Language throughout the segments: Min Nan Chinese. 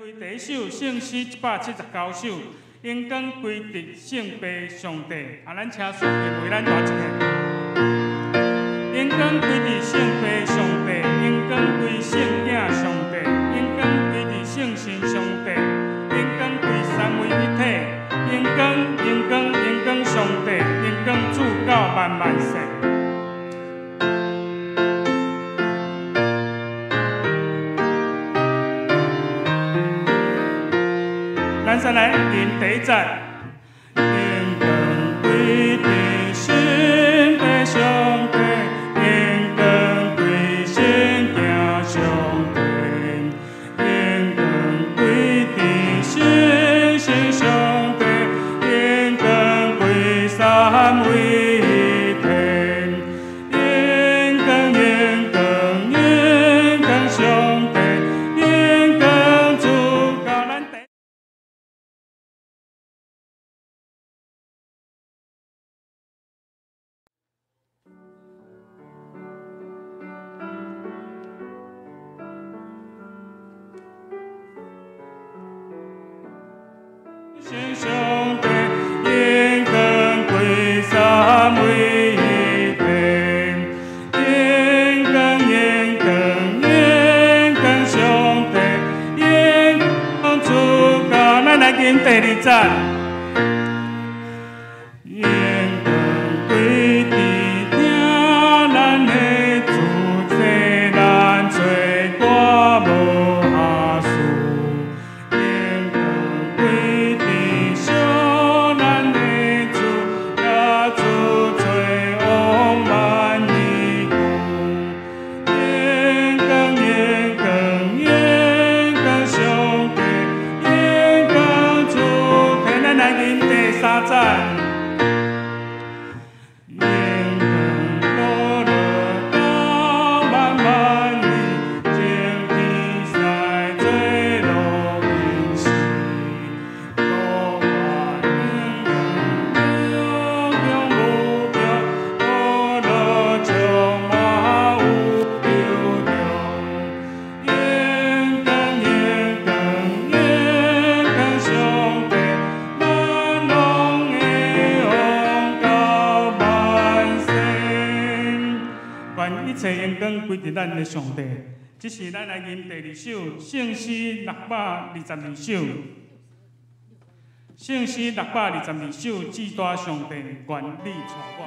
開第一首聖詩179首，榮光歸佇聖父上帝。啊，咱請順便為咱彈一下。榮光歸佇聖父上帝，榮光歸聖囝上帝，榮光歸佇聖神上帝，榮光歸三位一體，榮光榮光榮光上帝，榮光主到萬萬世。咱先來吟第一節。榮光歸佇聖父上帝，榮光歸聖囝上帝，榮光歸佇聖神上帝，榮光歸三位一體，榮光榮光榮光上帝，榮光主到咱第。神上帝，榮光歸三位一體，榮光榮光榮光上帝，榮光主到咱來吟第二節。榮光歸佇疼咱的主，替咱罪過無瑕疵。榮光歸佇惜咱的主，耶穌做王萬年久。榮光榮光榮光上帝，榮光主，替咱來吟第三節。榮光落落到萬萬年，將天使做路面時，樂願榮榮無窮，樂樂充滿有流動。榮光榮光榮光上帝，萬王的王到萬世。願一切榮光歸佇咱的上帝。這是咱來吟第二首聖詩622首。聖詩622首，至大上帝，願你帶我。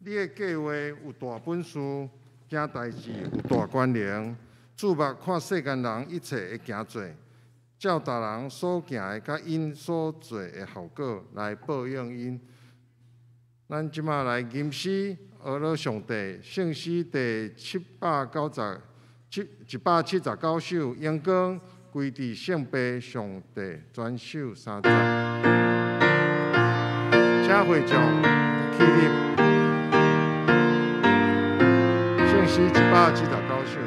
你的計劃有大本事，行代誌有大權能，注目看世間人一切的行做，照逐人所行的佮𪜶所做的效果來報應𪜶。咱這馬來吟詩，呵咾上帝，聖詩第797，179首，榮光歸佇聖父上帝，全首三節。請會眾起立。聖詩179首。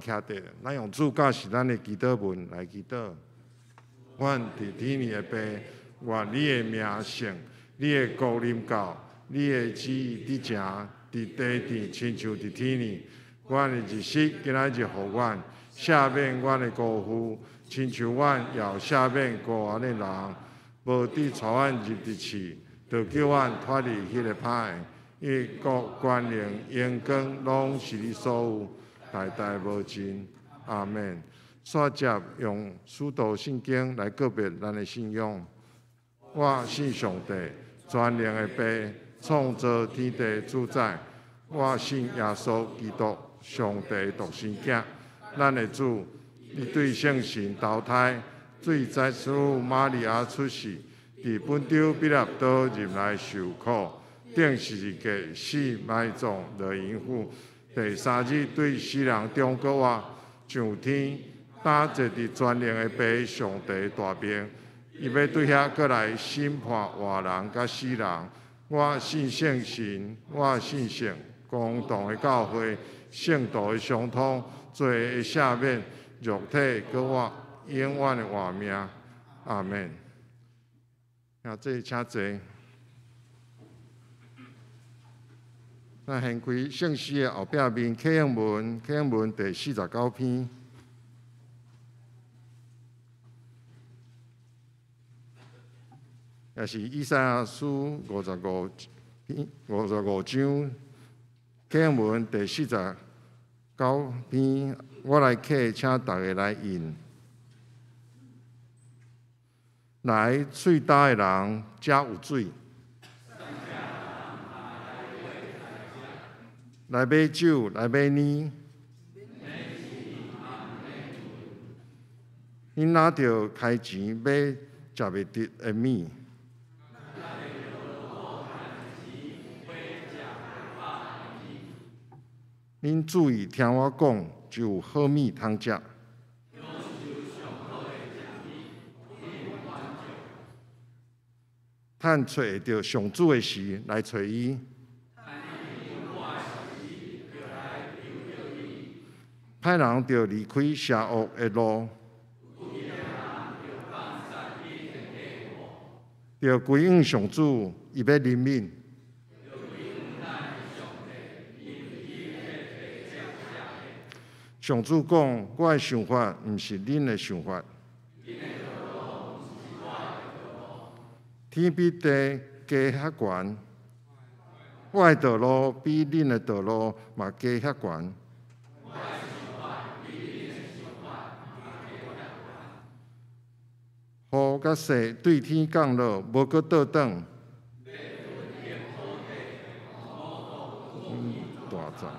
徛佇，咱用主教示咱的祈禱文來祈禱。阮佇天裡的父，願你的名聖，你的國臨到，你的旨意佇成，佇地頂親像佇天裡。阮的日食今仔日予阮，赦免阮的辜負，親像阮也有赦免辜阮的人。無得帶阮入佇試，著救阮脫離彼个歹的。因為國、權能、榮光，攏是你所有，代代無盡。阿們。煞接用使徒信經來告別咱的信仰。我信上帝，全能的父，創造天地主宰。我信耶穌基督，上帝獨生囝，咱的主。伊對聖神投胎，對祭司瑪利亞出世，佇本丟彼拉多入來受苦，釘十字架死埋葬落陰府。第三日對死人中閣活，上天，搭坐佇全能的父上帝大爿，伊欲對遐閣來審判活人佮死人。我信聖神，我信聖公同的教會，聖徒的相通，罪的赦免，肉體閣活，永遠的活命。阿們。啊，這請坐。咱掀開聖詩的後壁面，啟應文，啟應文第49篇。也是以賽亞書55篇55章，啟應文第49篇，我來啟，請大家來印。來，喙焦的人，遮有水；來買酒，來買奶。恁若著開錢買食袂得的物？恁注意聽我講，就有好物通食。趁揣會著上主的時，來揣伊。歹人著離開邪惡的路。著歸向上主，伊欲憐憫。上主講：我的想法毋是恁的想法。天比地低遐懸，我的道路比恁的道路嘛低遐懸。雨佮雪對天降落，無閣倒轉。大眾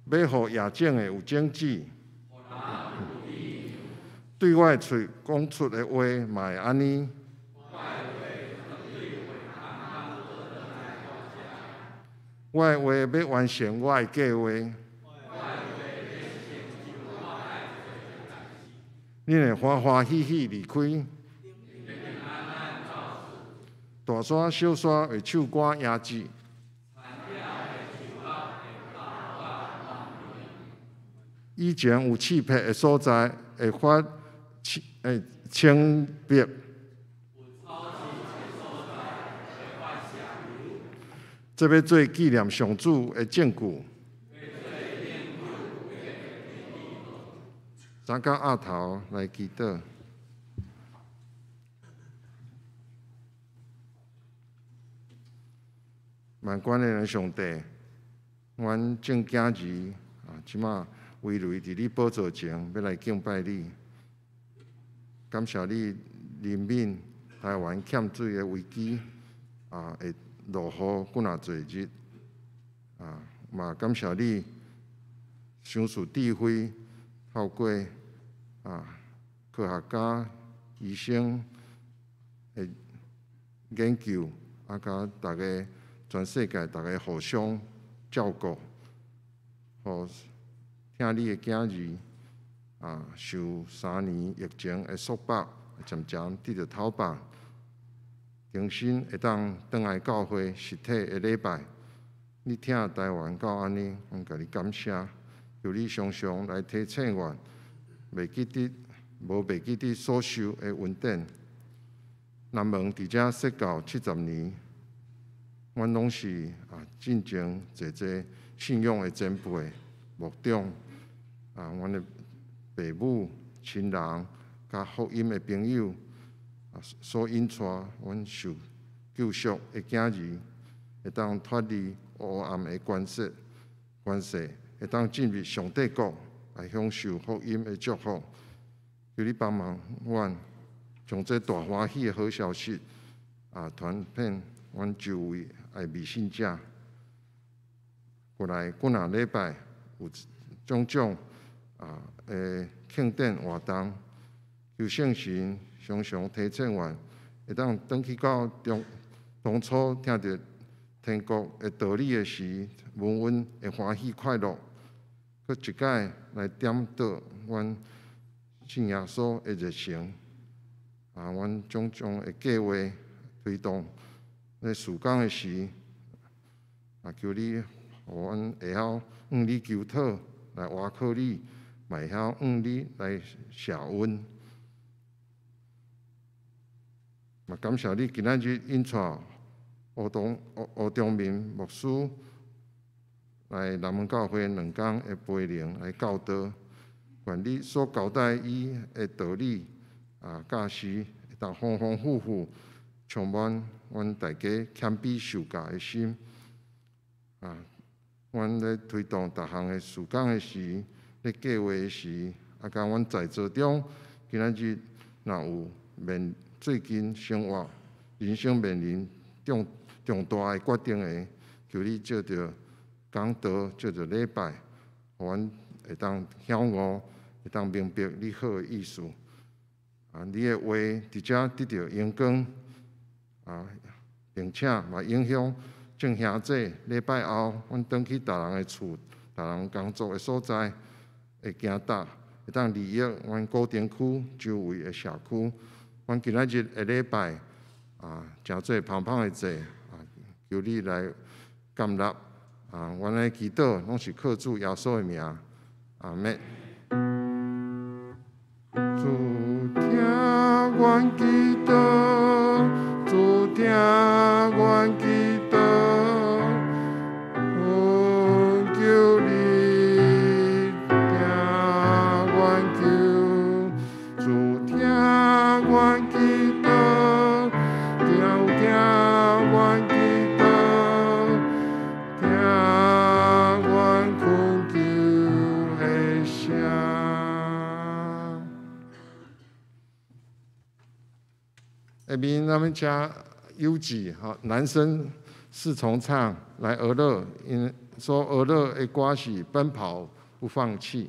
欲予野種的有種子，對我的喙講出的話嘛會按呢。我的話欲完成我的計劃。恁會歡歡喜喜離開。大山小山會唱歌迎接。以前有刺癖的所在會發青白。這欲做紀念上主的證據。咱甲額頭來祈禱。萬軍的上帝，阮眾囝兒啊，這馬圍圍佇你寶座前，欲來敬拜你。感謝你憐憫台灣欠水的危機啊，會落雨幾若濟日啊，嘛感謝你賞賜智慧，透過啊科學家、醫生的研究，啊，佮逐家全世界逐家互相照顧，予疼你的囝兒啊，受3年疫情的束縛，漸漸得著透放，重新會當轉來教會實體的禮拜。你疼台灣到按呢，阮共你感謝，求你常常來提醒阮，袂記得無袂記得所受的恩典。南門佇遮設教70年，阮攏是啊，進前濟濟信仰的前輩、牧長啊，阮的爸母、親人、佮福音的朋友啊，所引帶阮受救贖的囝兒，會當脫離黑暗的權勢，會當進入上帝國，來享受福音的祝福。求你幫忙阮，將這大歡喜的好消息啊，傳遍阮周圍的未信者。過來幾若禮拜有種種啊的慶典活動，求聖神常常提醒阮，會當轉去到當初聽著天國的道理的時，阮阮會歡喜快樂，閣一擺來點著阮信耶穌的熱誠。啊，阮種種的計劃推動咧事工的時，啊，求你予阮會曉向你求討來倚靠你，嘛會曉向你來謝恩。嘛感謝你今仔日引帶吳中明牧師來南門教會兩工的培靈來教導，願你所交代伊的道理啊，教示會當豐豐富富，充滿阮大家謙卑受教的心。啊，阮咧推動逐項的事工的時，咧計劃的時，啊，佮阮在座中，今仔日若有面最近生活、人生面臨重大的決定的，求你藉著講道，藉著禮拜，予阮會當曉悟，會當明白你好的意思。啊，你的話佇遮得著榮光，啊，並且嘛影響眾兄弟。禮拜後，阮轉去逐人的厝、逐人工作的所在，會行踏，會當利益阮古亭區周圍的社區。阮今仔日的禮拜啊，誠做芳芳的祭啊，求你來感納啊！阮的祈禱攏是靠主耶穌的名，阿們。主聽阮祈禱，咱们请有志吼，男生四重唱来俄勒，𪜶说俄勒的歌是奔跑不放棄。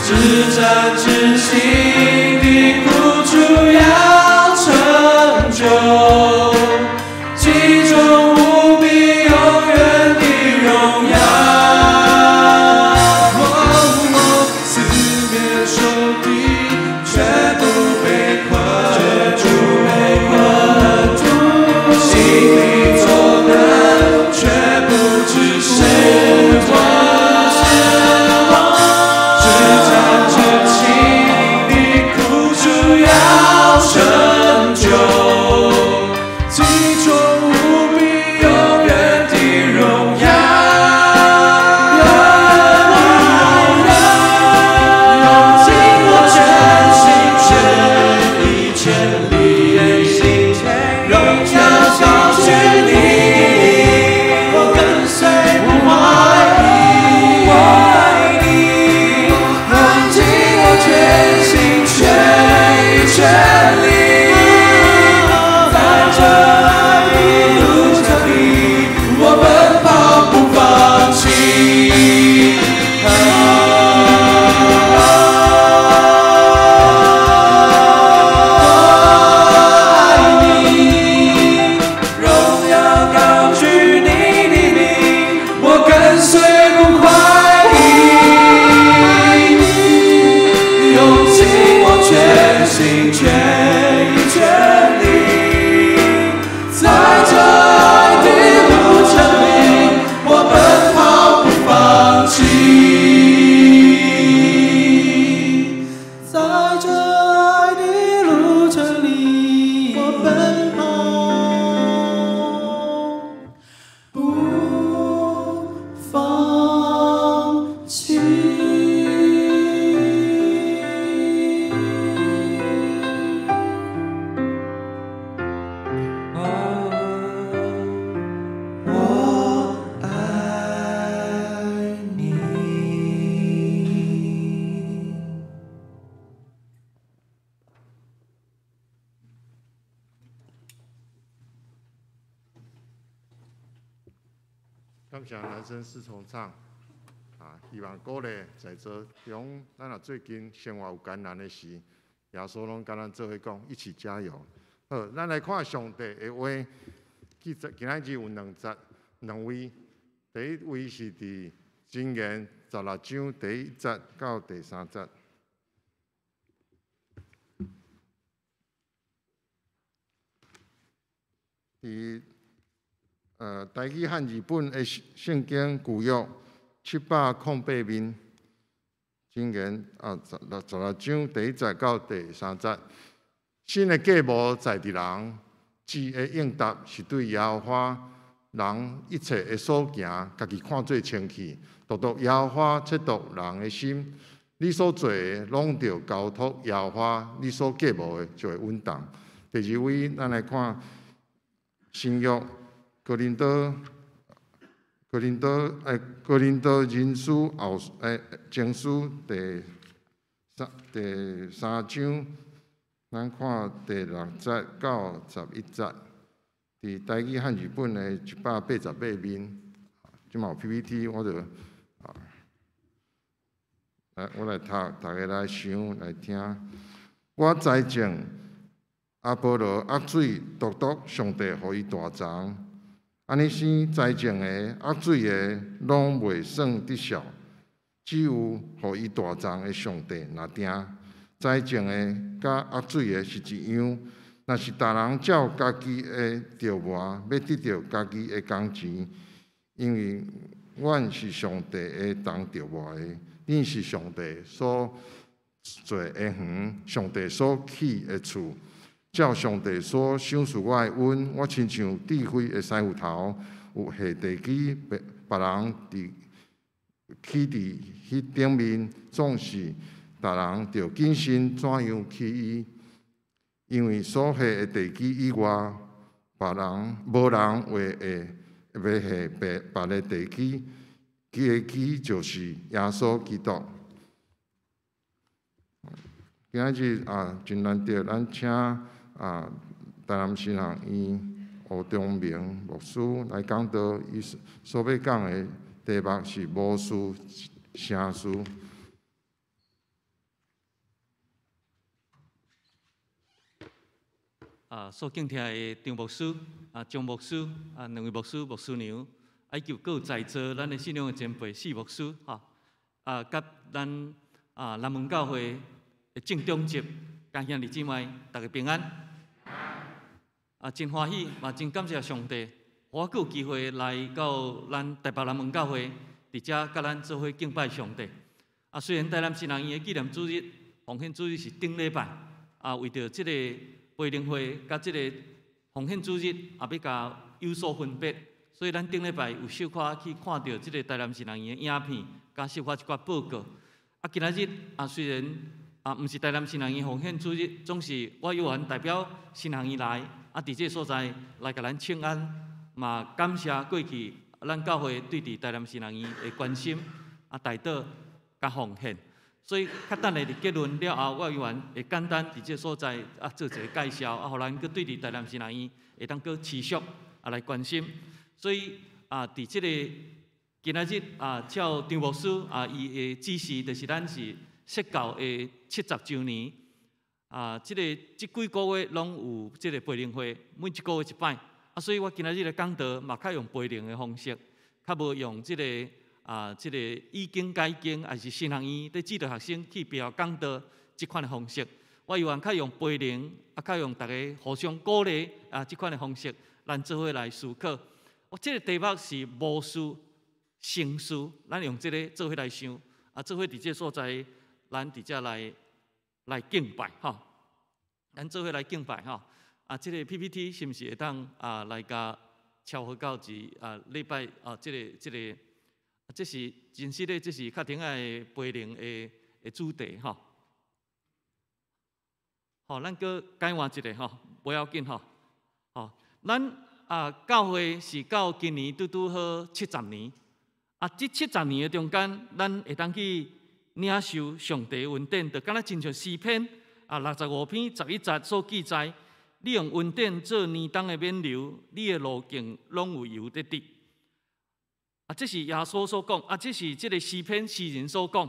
只战只情的感謝男聲四重唱，啊，希望鼓勵在座中，咱若最近生活有艱難的時，耶穌攏共咱做伙講，一起加油。好，咱來看上帝的話，記載今仔日有兩節兩位，第一位是佇箴言16章第一節到第三節。佇台語漢字本的聖經舊約708面，箴言啊16章第一節到第三節，神的計謀在佇人，智的應答是對耶和華人一切的所行，家己看做清氣，獨獨耶和華測度人的心。你所做的攏著交託耶和華，你所計謀的就會穩當。第二位，咱來看新約。哥林多，哥林多，欸，哥林多人書後，欸，前書第三章，咱看第六節到11節，佇台語漢字本的188面，這嘛有 PPT，我就啊，來我來讀，大家來想來聽。我栽種，阿波羅壓水，獨獨上帝予伊大長。按呢生栽種的、壓水的，攏袂算得數，只有予伊大長的上帝若定。栽種的佮壓水的是一樣，若是逐人照家己的著磨，欲得著家己的工錢，因為阮是上帝的同著磨的，恁是上帝所做的園，上帝所起的厝。照上帝所賞賜我的恩，我親像智慧的師傅頭，有下地基，別別人佇起佇彼頂面，總是逐人著謹慎怎樣起伊，因為所下的地基以外，別人無人會會欲下別別个地基，彼个基就是耶穌基督。今仔日啊，真難得，咱請啊台南神學院吳忠明牧師來講道，伊所欲講的題目是無事成事。啊，所敬聽的張牧師、啊張牧師、啊兩位牧師、牧師娘，以及閣有在座咱的信仰的前輩四牧師，吼，啊，佮咱啊南門教會的鄭中集，佮兄弟姊妹，大家平安。啊，真歡喜，嘛真感謝上帝，予我閣有機會來到咱台北南門教會，佇遮佮咱做伙敬拜上帝。啊，雖然台南神學院的紀念主日、奉獻主日是頂禮拜，啊，為著這個培靈會佮這個奉獻主日也欲共有所分別，所以咱頂禮拜有小可去看著這個台南神學院的影片，佮小可一寡報告。啊，今仔日啊，雖然啊，毋是台南神學院奉獻主日，總是我有緣代表神學院來，啊，佇這個所在來共咱請安，嘛感謝過去咱教會對佇台南神學院的關心、啊代禱、佮奉獻。所以較等下佇結論了後，我有緣會簡單佇這個所在啊做一個介紹，啊，予咱閣對佇台南神學院會當閣持續啊來關心。所以啊，佇這個今仔日啊，照張牧師啊，伊的指示，就是咱是設教的70週年啊，這個這幾個月攏有這個培靈會，每一個月一擺啊，所以我今仔日的講道嘛，較用培靈的方式，較無用這個啊，這個以經解經，抑是神學院佇指導學生去表講道這款的方式。我希望較用培靈，啊，較用大家互相鼓勵啊，這款的方式，咱做伙來思考。我這個題目是無事成事，咱用這個做伙來想，啊，做伙佇這個所在。咱佇遮來來敬拜吼，咱做伙來敬拜吼。啊，這個 PPT 是毋是會當啊來共超好到一啊禮拜啊？這個這個，這是真實的，這是較頂下的培靈的的主題吼。好，咱閣改換一個吼，無要緊吼。吼，咱啊教會是到今年拄拄好七十年。啊，這七十年的中間，咱會當去領受上帝恩典，就敢若親像詩篇啊65篇11節所記載，你用恩典做年冬的冕旒，你的路徑攏有油佇滴。啊，啊，這是耶穌所講，啊，這是這个詩篇詩人所講。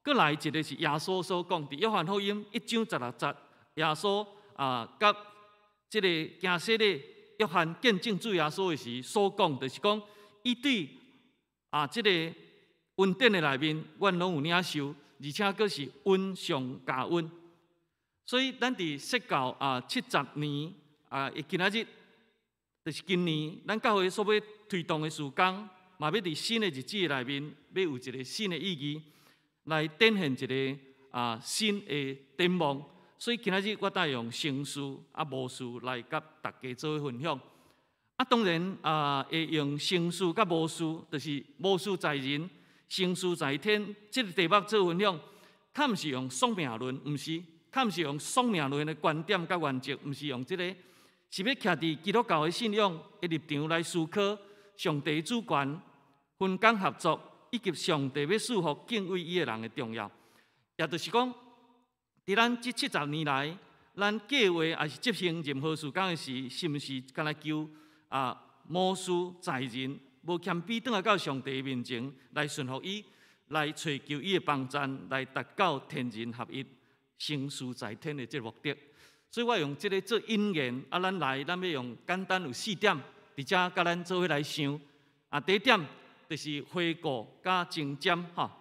閣來一个是耶穌所講，佇約翰福音一章十六節，耶穌啊，佮這个行洗禮約翰見證主耶穌的時所講，就是講伊對啊，這个恩典的內面，阮攏有領受，而且閣是恩上加恩。所以咱佇釋教啊七十年啊，今仔日就是今年，咱教會所欲推動的事工，嘛欲佇新的日子內面，欲有一个新的意義，來展現一个啊新的展望。所以今仔日我愛用成事啊無事來佮大家做分享。啊，當然啊，會用成事佮無事，就是無事在人，成事在天，這个題目做分享，較毋是用宿命論，毋是。較毋是用宿命論的觀點佮原則，毋是用這个，是欲徛佇基督教的信仰的立場來思考上帝主權、分工合作，以及上帝欲賜福敬畏伊的人的重要。也就是講，佇咱這七十年來，咱計劃抑是執行任何事工的時，是毋是干焦求啊無事在人，無謙卑轉來到上帝面前來順服伊，來揣求伊的幫贊，來達到天人合一，成事在天的這个目的，所以我用這个做引言。啊，咱來，咱欲用簡單有四點，佇遮佮咱做伙來想。啊，第一點就是回顧佮前瞻吼。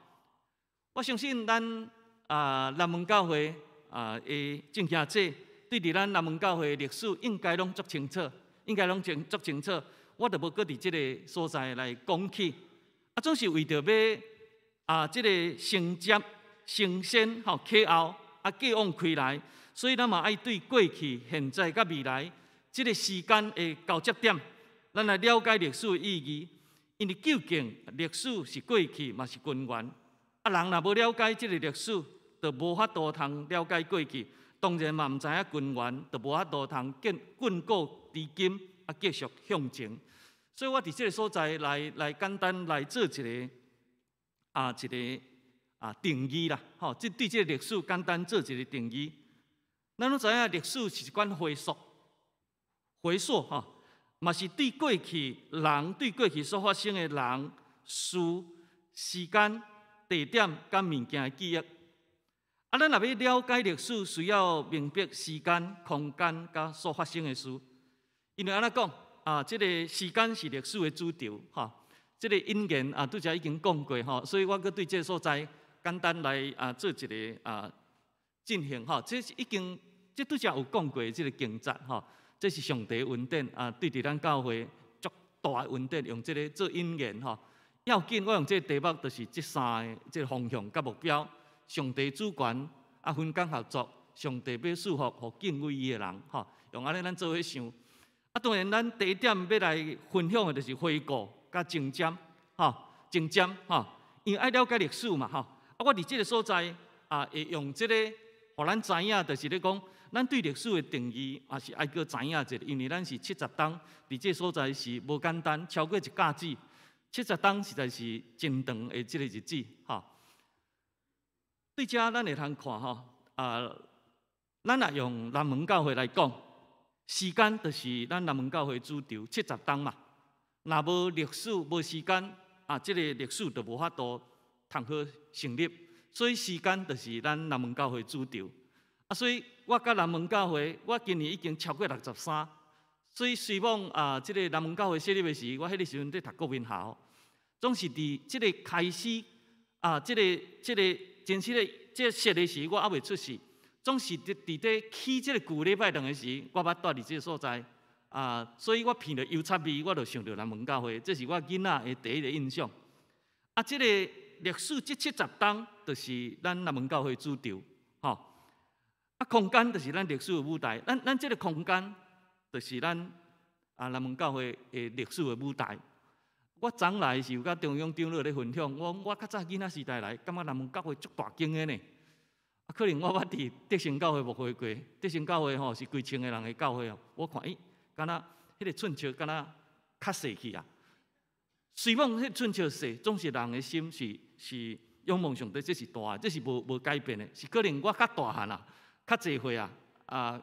我相信咱啊南門教會啊的眾兄姊，對佇咱南門教會的歷史應該攏足清楚，應該攏清足清楚。我就無閣佇這个所在來講起。啊，總是為著欲啊這个承接承先吼啟後。啊，繼往開來，所以咱嘛愛對過去、現在佮未來這个時間的交接點，咱來了解歷史的意義。因為究竟歷史是過去，嘛是根源。啊，人若無了解這个歷史，就無法度通了解過去。當然嘛，毋知影根源，就無法度通堅堅固至今，啊，繼續向前。所以我佇這个所在來來簡單來做一个啊一个啊，定義啦，吼，這對這个歷史簡單做一个定義。咱攏知影歷史是一款回溯，回溯吼，嘛是對過去人對過去所發生的人、事、時間、地點佮物件的記憶。啊，咱若欲了解歷史，需要明白時間、空間佮所發生的事。因為按怎講啊，這个時間是歷史的主軸，吼。這个引言啊，拄才已經講過吼，所以我閣對這个所在簡單來啊做一个啊進行吼，這是已經這拄才有講過這个經節吼，這是上帝恩典啊，對佇咱教會足大的恩典，用這个做引言吼。要緊我用這个題目，就是這三个這个方向佮目標：上帝主權啊，分工合作，上帝欲賜福予敬畏伊的人吼。用按呢咱做伙想。啊，當然咱第一點欲來分享的就是回顧佮前瞻吼，前瞻吼，因為愛了解歷史嘛吼。啊，我佇這个所在啊，會用這个，予咱知影，就是咧講，咱對歷史的定義也是愛閣知影一下，因為咱是七十冬佇這个所在是無簡單，超過一甲子，七十冬實在是真長的這个日子，吼。對遮咱會通看吼，啊，咱若用南門教會來講，時間就是咱南門教會主軸，七十冬嘛。若無歷史，無時間，啊，這个歷史就無法度通好成立。所以時間就是咱南門教會主軸。啊，所以我佮南門教會，我今年已經超過63。所以雖罔啊，這个南門教會設立的時，我彼个時陣佇讀國民校，總是佇這个開始啊，這个這个真實的這个設立時，我猶未出世。總是佇佇咧起這个舊禮拜堂的時，我捌蹛佇這个所在啊，所以我聞著油漆味，我就想著南門教會，這是我囡仔的第一个印象。啊，這个歷史這七十冬，就是咱南門教會主軸，吼。啊，空間就是咱歷史的舞台，咱咱這个空間就是咱啊南門教會的歷史的舞台。我昨來是有佮中央長老咧分享，我講我較早囡仔時代來，感覺南門教會足大間的呢。啊，可能我捌佇德成教會牧會過，德成教會吼是幾千个人的教會哦。我看咦，敢若彼个寸尺敢若較細去啊。雖罔彼寸尺細，總是人的心是是仰望上帝，這是大的，這是無無改變的。是可能我較大漢啊，較濟歲啊，啊，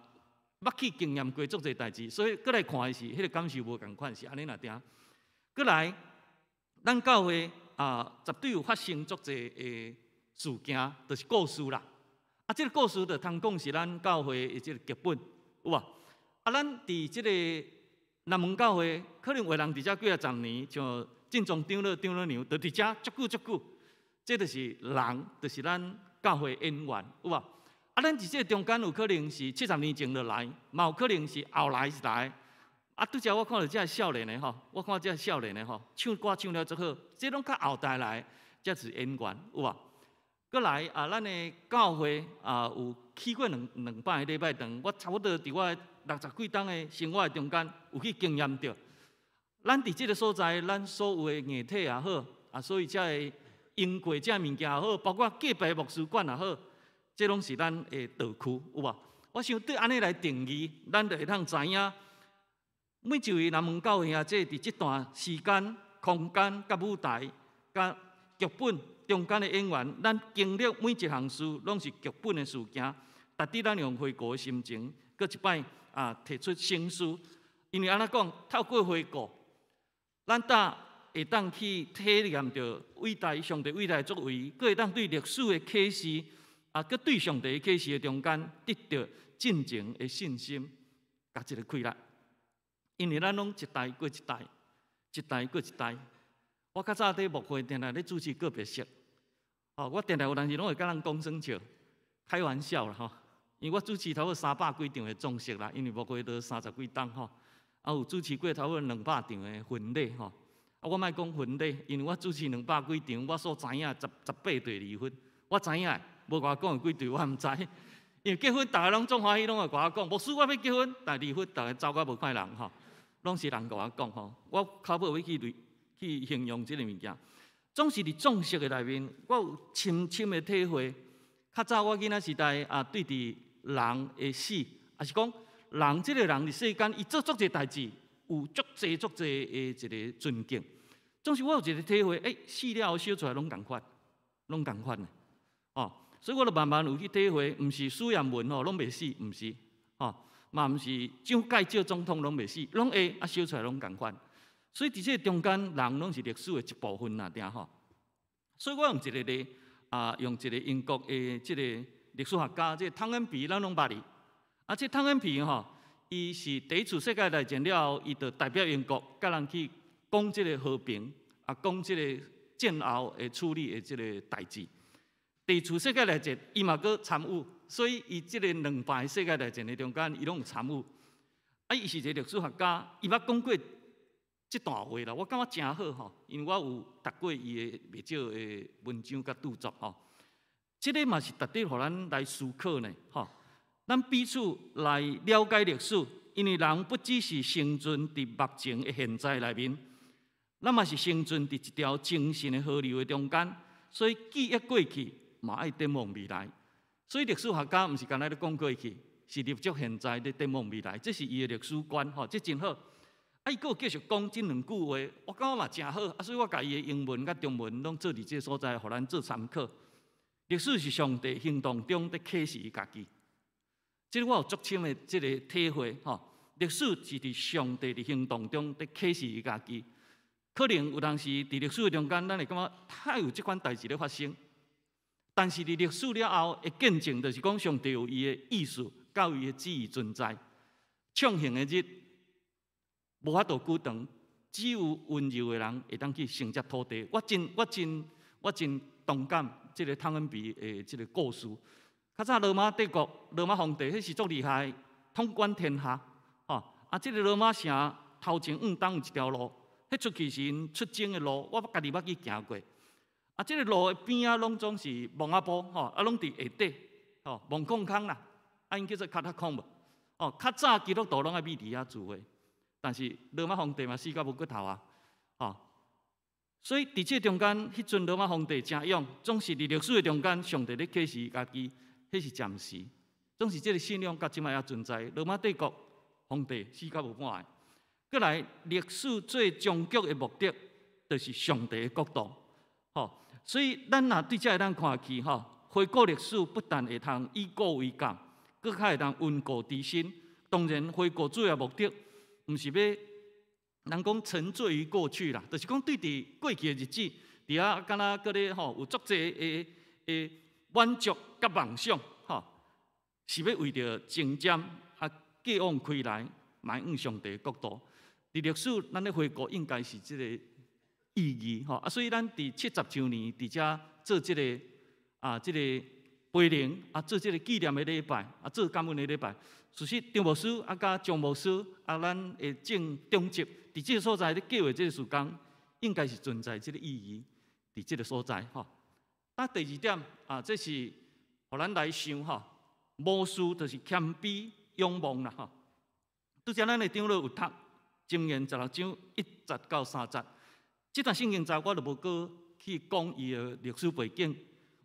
捌去經驗過足濟代誌，所以閣來看的時，彼個感受無仝款，是按呢爾定。閣來，咱教會啊，絕對有發生足濟的事件，就是故事啦。啊，這個故事就通講是咱教會的這個劇本，有無？啊，咱佇這個南門教會，可能有人佇遮幾仔十年，像正宗長老、長老娘，就佇遮足久足久。這就是人，就是咱教會演員，有無？啊，咱佇這個中間有可能是70年前就來，嘛有可能是後來是來。啊，拄才我看著這少年的吼，我看這少年的吼，唱歌唱了足好，這攏較後代來，才是演員，有無？閣來啊，咱的教會啊，有起過兩擺禮拜堂，我差不多佇我六十幾冬的生活的中間，有去經驗著。咱佇這個所在，咱所有的硬體也好，啊，所以才會用過這物件也好，包括隔壁牧師館也好，這攏是咱的道區，有無？我想對按呢來定義，咱就會通知影，每一位南門教會兄弟佇這段時間、空間、佮舞台、佮劇本中間的演員，咱經歷每一項事，攏是劇本的事件。值得咱用回顧的心情，閣一擺啊提出省思。因為按怎講，透過回顧，咱才會當去體驗著偉大上帝偉大的作為，閣會當對歷史的啟示，啊，閣對上帝的啟示的中間，得著進前的信心，佮這個氣力。因為咱攏一代過一代，一代過一代。我較早佇牧會定定咧主持告別式，哦，我定定有當時攏會佮人講耍笑，開玩笑啦吼。因為我主持差不多三百幾場的葬式啦，因為牧會都三十幾冬吼，啊有主持過差不多200場的婚禮吼。啊，我莫講婚禮，因為我主持兩百幾場，我所知影18對離婚，我知影，無共我講有幾對我毋知。因為結婚，逐家攏總歡喜，攏會共我講，牧師我欲結婚，但離婚，逐家走甲無看人吼，攏是人共我講吼。我較無去形容這個物件，總是佇葬式的內面，我有深深的體會。較早我囡仔時代啊，對佇人的死，抑是講人這個人佇世間，伊做足濟代誌，有足濟足濟的一個尊敬。總是我有一個體會，欸，死了後燒出來攏仝款，攏仝款的，哦。所以我就慢慢有去體會，毋是蘇艷文吼攏袂死，毋是，吼，嘛毋是蔣介石總統攏袂死，攏會啊燒出來攏仝款。所以佇這個中間，人攏是歷史的一部分爾吼。所以我用一個例啊，用一個英國的這個歷史學家，這個湯恩比，咱攏捌伊。啊，這湯恩比吼，伊是第一次世界大戰了後，伊就代表英國，佮人去講這個和平，啊，講這個戰後的處理的這個代誌。第二次世界大戰，伊嘛閣參與，所以伊這個兩擺世界大戰的中間，伊攏有參與。啊，伊是一個歷史學家，伊捌講過這段話啦，我感覺誠好吼，因為我有讀過伊的袂少的文章佮著作吼。這個嘛是值得予咱來思考呢，吼。咱彼此來了解歷史，因為人不只是生存佇目前的現在內面，咱嘛是生存佇一條精神的河流的中間，所以記憶過去嘛愛展望未來。所以歷史學家毋是干焦咧講過去，是立足現在咧展望未來，這是伊的歷史觀吼，這真好。啊，伊閣有繼續講這兩句話，我感覺嘛誠好，啊，所以我共伊的英文佮中文攏做佇這個所在，予咱做參考。歷史是上帝行動中佇啟示伊家己，這個我有足深的這個體會吼。歷史是佇上帝佇行動中佇啟示伊家己。可能有當時佇歷史的中間，咱會感覺哪有這款代誌咧發生，但是佇歷史了後的見證，就是講上帝有伊的意思，佮伊的旨意存在。暢行的日無法度久長，只有溫柔的人會當去承接土地。我真、我真、我真同感這個湯恩比的這個故事。較早羅馬帝國、羅馬皇帝，彼時足厲害，統管天下。吼啊，這個羅馬城頭前向東有一條路，彼出去是𪜶出征的路，我家己捌去行過。啊，這個路的邊仔攏總是墓仔埔，吼啊，攏佇下底，吼墓礦空啦，啊，𪜶叫做 catacomb。哦，較早基督徒攏愛秘佇遐聚會。但是羅馬皇帝嘛死甲無骨頭啊，吼！所以佇這中間，彼陣羅馬皇帝誠勇，總是佇歷史的中間，上帝咧啟示家己，彼是暫時，總是這個信仰到這擺猶存在。羅馬帝國皇帝死甲無半個，閣來歷史最終極的目的，就是上帝的國度，吼！所以咱若對這會當看去，吼，回顧歷史不但會通以古為鑑，閣較會當溫故知新。當然，回顧主要目的，毋是欲人講沉醉於過去啦，就是講對佇過去的日子，佇遐敢若閣咧吼有足濟的的滿足佮夢想，吼，是欲為著前瞻啊，繼往開來，邁向上帝的國度。佇歷史，咱咧回顧應該是這個意義吼啊，所以咱佇70週年佇遮做這個啊，這個培靈啊，做這個紀念的禮拜啊，做感恩的禮拜。事實張牧師啊，佮張牧師啊，咱的正長執佇這個所在咧計劃這個事工，應該是存在這個意義佇這個所在吼。啊，第二點啊，這是予咱來想吼，無私就是謙卑仰望啦吼。拄才咱的長老有讀箴言16章1節到3節，這段聖經節我就無閣去講伊的歷史背景，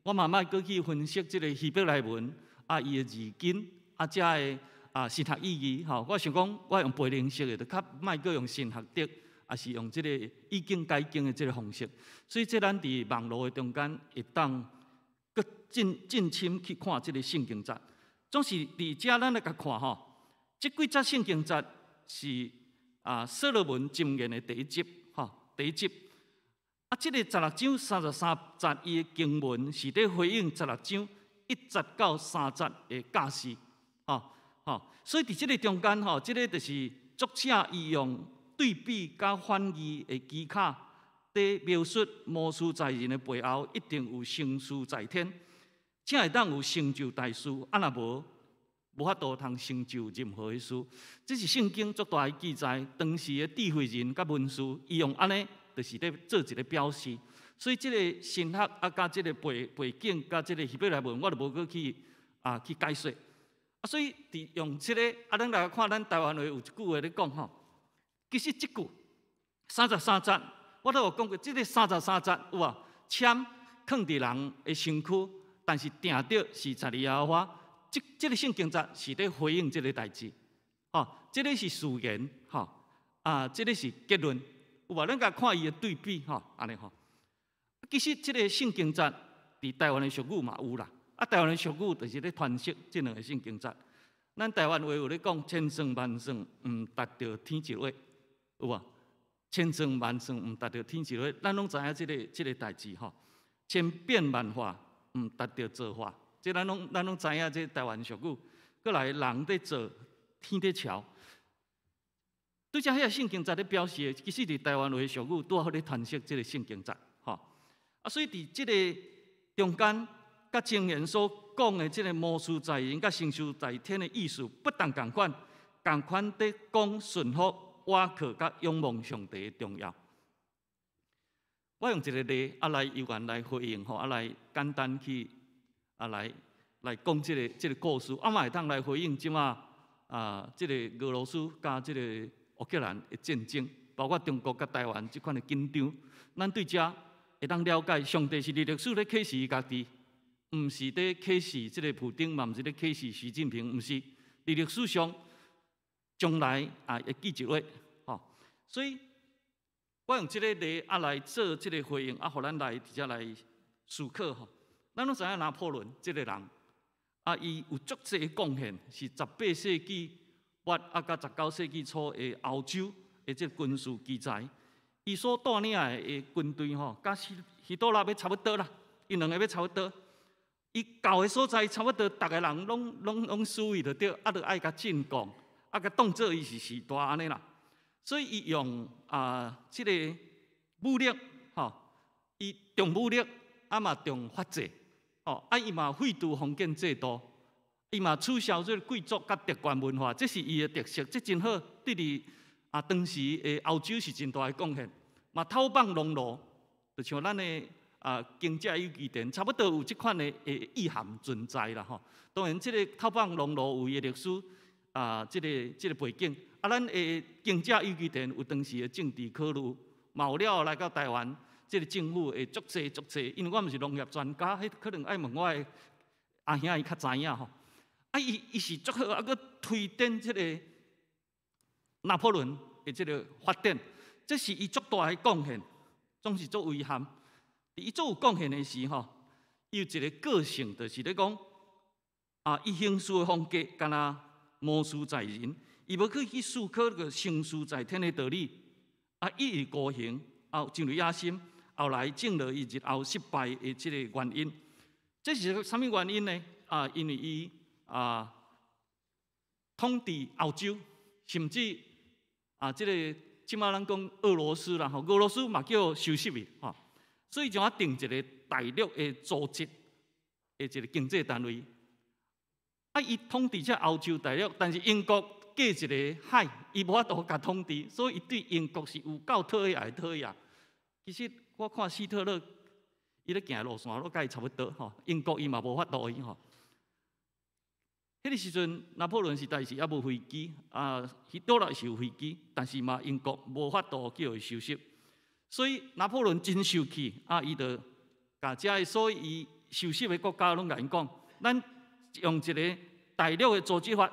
我嘛莫閣去分析這個希伯來文啊，伊的字根啊，遮的啊神學意義吼。我想講，我用培靈式的，就較莫閣用神學的，抑是用這個以經解經的這個方式。所以這咱佇網路的中間會當閣進進深去看這個聖經節。總是佇遮咱來共看吼，這幾節聖經節是啊所羅門箴言的第一集吼，第一集。啊，這個16章33節伊的經文是佇回應16章1節到3節的教示，吼吼。所以佇這個中間吼，這個就是作者伊用對比佮反義的技巧，佇描述無私在人的背後，一定有成事在天，才會當有成就大事。啊，若無，無法度通成就任何的事。這是聖經足大的記載，當時的智慧人佮文士，伊用按呢，就是咧做一個表示。所以這個神學啊，佮這個背背景，佮這個希伯來文，我就無閣去啊去解說。啊，所以佇用這個啊，咱來看咱台灣話有一句話咧講吼，其實這句三十三節，我都有講過，這個三十三節有無？籤囥佇人的身軀，但是定著是在耶和華。這這個聖經節是咧回應這個代誌，吼，這個是序言，吼，啊，這個是結論。有無？咱共看伊的對比，吼，按呢吼。其實這個聖經節佇台灣的俗語嘛有啦，啊，台灣的俗語就是咧詮釋這兩個聖經節。咱台灣話有咧講，千算萬算毋達著天一話，有無？千算萬算毋達著天一話，咱攏知影這個這個代誌吼。千變萬化毋達著造化，這咱攏咱攏知影這台灣俗語。閣來人佇造，天佇喬。對這遐個聖經節咧表示的，其實佇台灣話俗語拄好咧詮釋這個聖經節，吼。啊，所以佇這個中間，佮箴言所講的這個無私在人佮成事在天的意思不但仝款，仝款佇講順服、倚靠佮仰望上帝的重要。我用一個例啊來由緣來回應吼，啊來簡單去啊來來講這個這個故事，啊嘛會當來回應這馬啊這個俄羅斯佮這個烏克蘭的戰爭，包括中國佮台灣這款的緊張，咱對遮會當了解，上帝是佇歷史咧啟示伊家己，毋是佇啟示這個普丁，嘛毋是佇啟示習近平，毋是佇歷史上將來啊會記一話，吼，所以我用這個例啊來做這個回應，啊，予咱來佇遮來思考吼。咱攏知影拿破崙這個人，啊，伊有足濟的貢獻，是18世紀末啊，佮19世紀初的歐洲的這個軍事奇才。伊所帶領的軍隊吼，佮希希特勒欲差不多啦，𪜶兩個欲差不多。伊到的所在，差不多逐个人攏攏攏輸伊就對，啊，就愛共進貢，啊，共當做伊是序大按呢啦。所以伊用啊，這個武力，吼，伊重武力，啊嘛重法制，吼，啊伊嘛廢除封建制度，伊嘛取消這個貴族佮特權文化，這是伊的特色，這真好。對佇啊當時的歐洲是真大的貢獻。嘛偷放農奴，就像咱的啊耕者有其田，差不多有這款的的意涵存在啦吼。當然，這個偷放農奴有伊的歷史啊，這個這個背景。啊，咱的耕者有其田有當時的政治考慮，嘛有了後來到台灣，這個政府會足濟足濟，因為我毋是農業專家，彼可能愛問我的阿兄伊較知影吼。啊，伊伊是足好，啊，閣推展這個拿破崙的這個發展，這是伊足大的貢獻，總是足遺憾。伊足有貢獻的時吼，伊有一個個性，就是咧講，啊，伊行事的風格敢若無私在人。伊無去去思考個成事在天的道理。啊，一意孤行，啊，真有野心，後來證了伊日後失敗的這个原因。這是啥物原因呢？啊，因為伊啊統治歐洲，甚至啊，這个這馬咱講俄羅斯啦，吼，俄羅斯嘛叫收拾去，吼，所以就啊定一个大陸的組織的一个經濟單位。啊，伊統治這歐洲大陸，但是英國隔一个海，伊無法度共統治，所以伊對英國是有夠討厭的討厭。其實我看希特勒，伊咧行路線攏佮伊差不多吼，英國伊嘛無法度伊吼。彼个時陣，拿破崙時代是猶無飛機，啊，希特勒是有飛機，但是嘛，英國無法度叫伊收拾，所以拿破崙真受氣，啊，伊就共遮的所有伊收拾的國家攏共𪜶講，咱用一个大陸的組織法，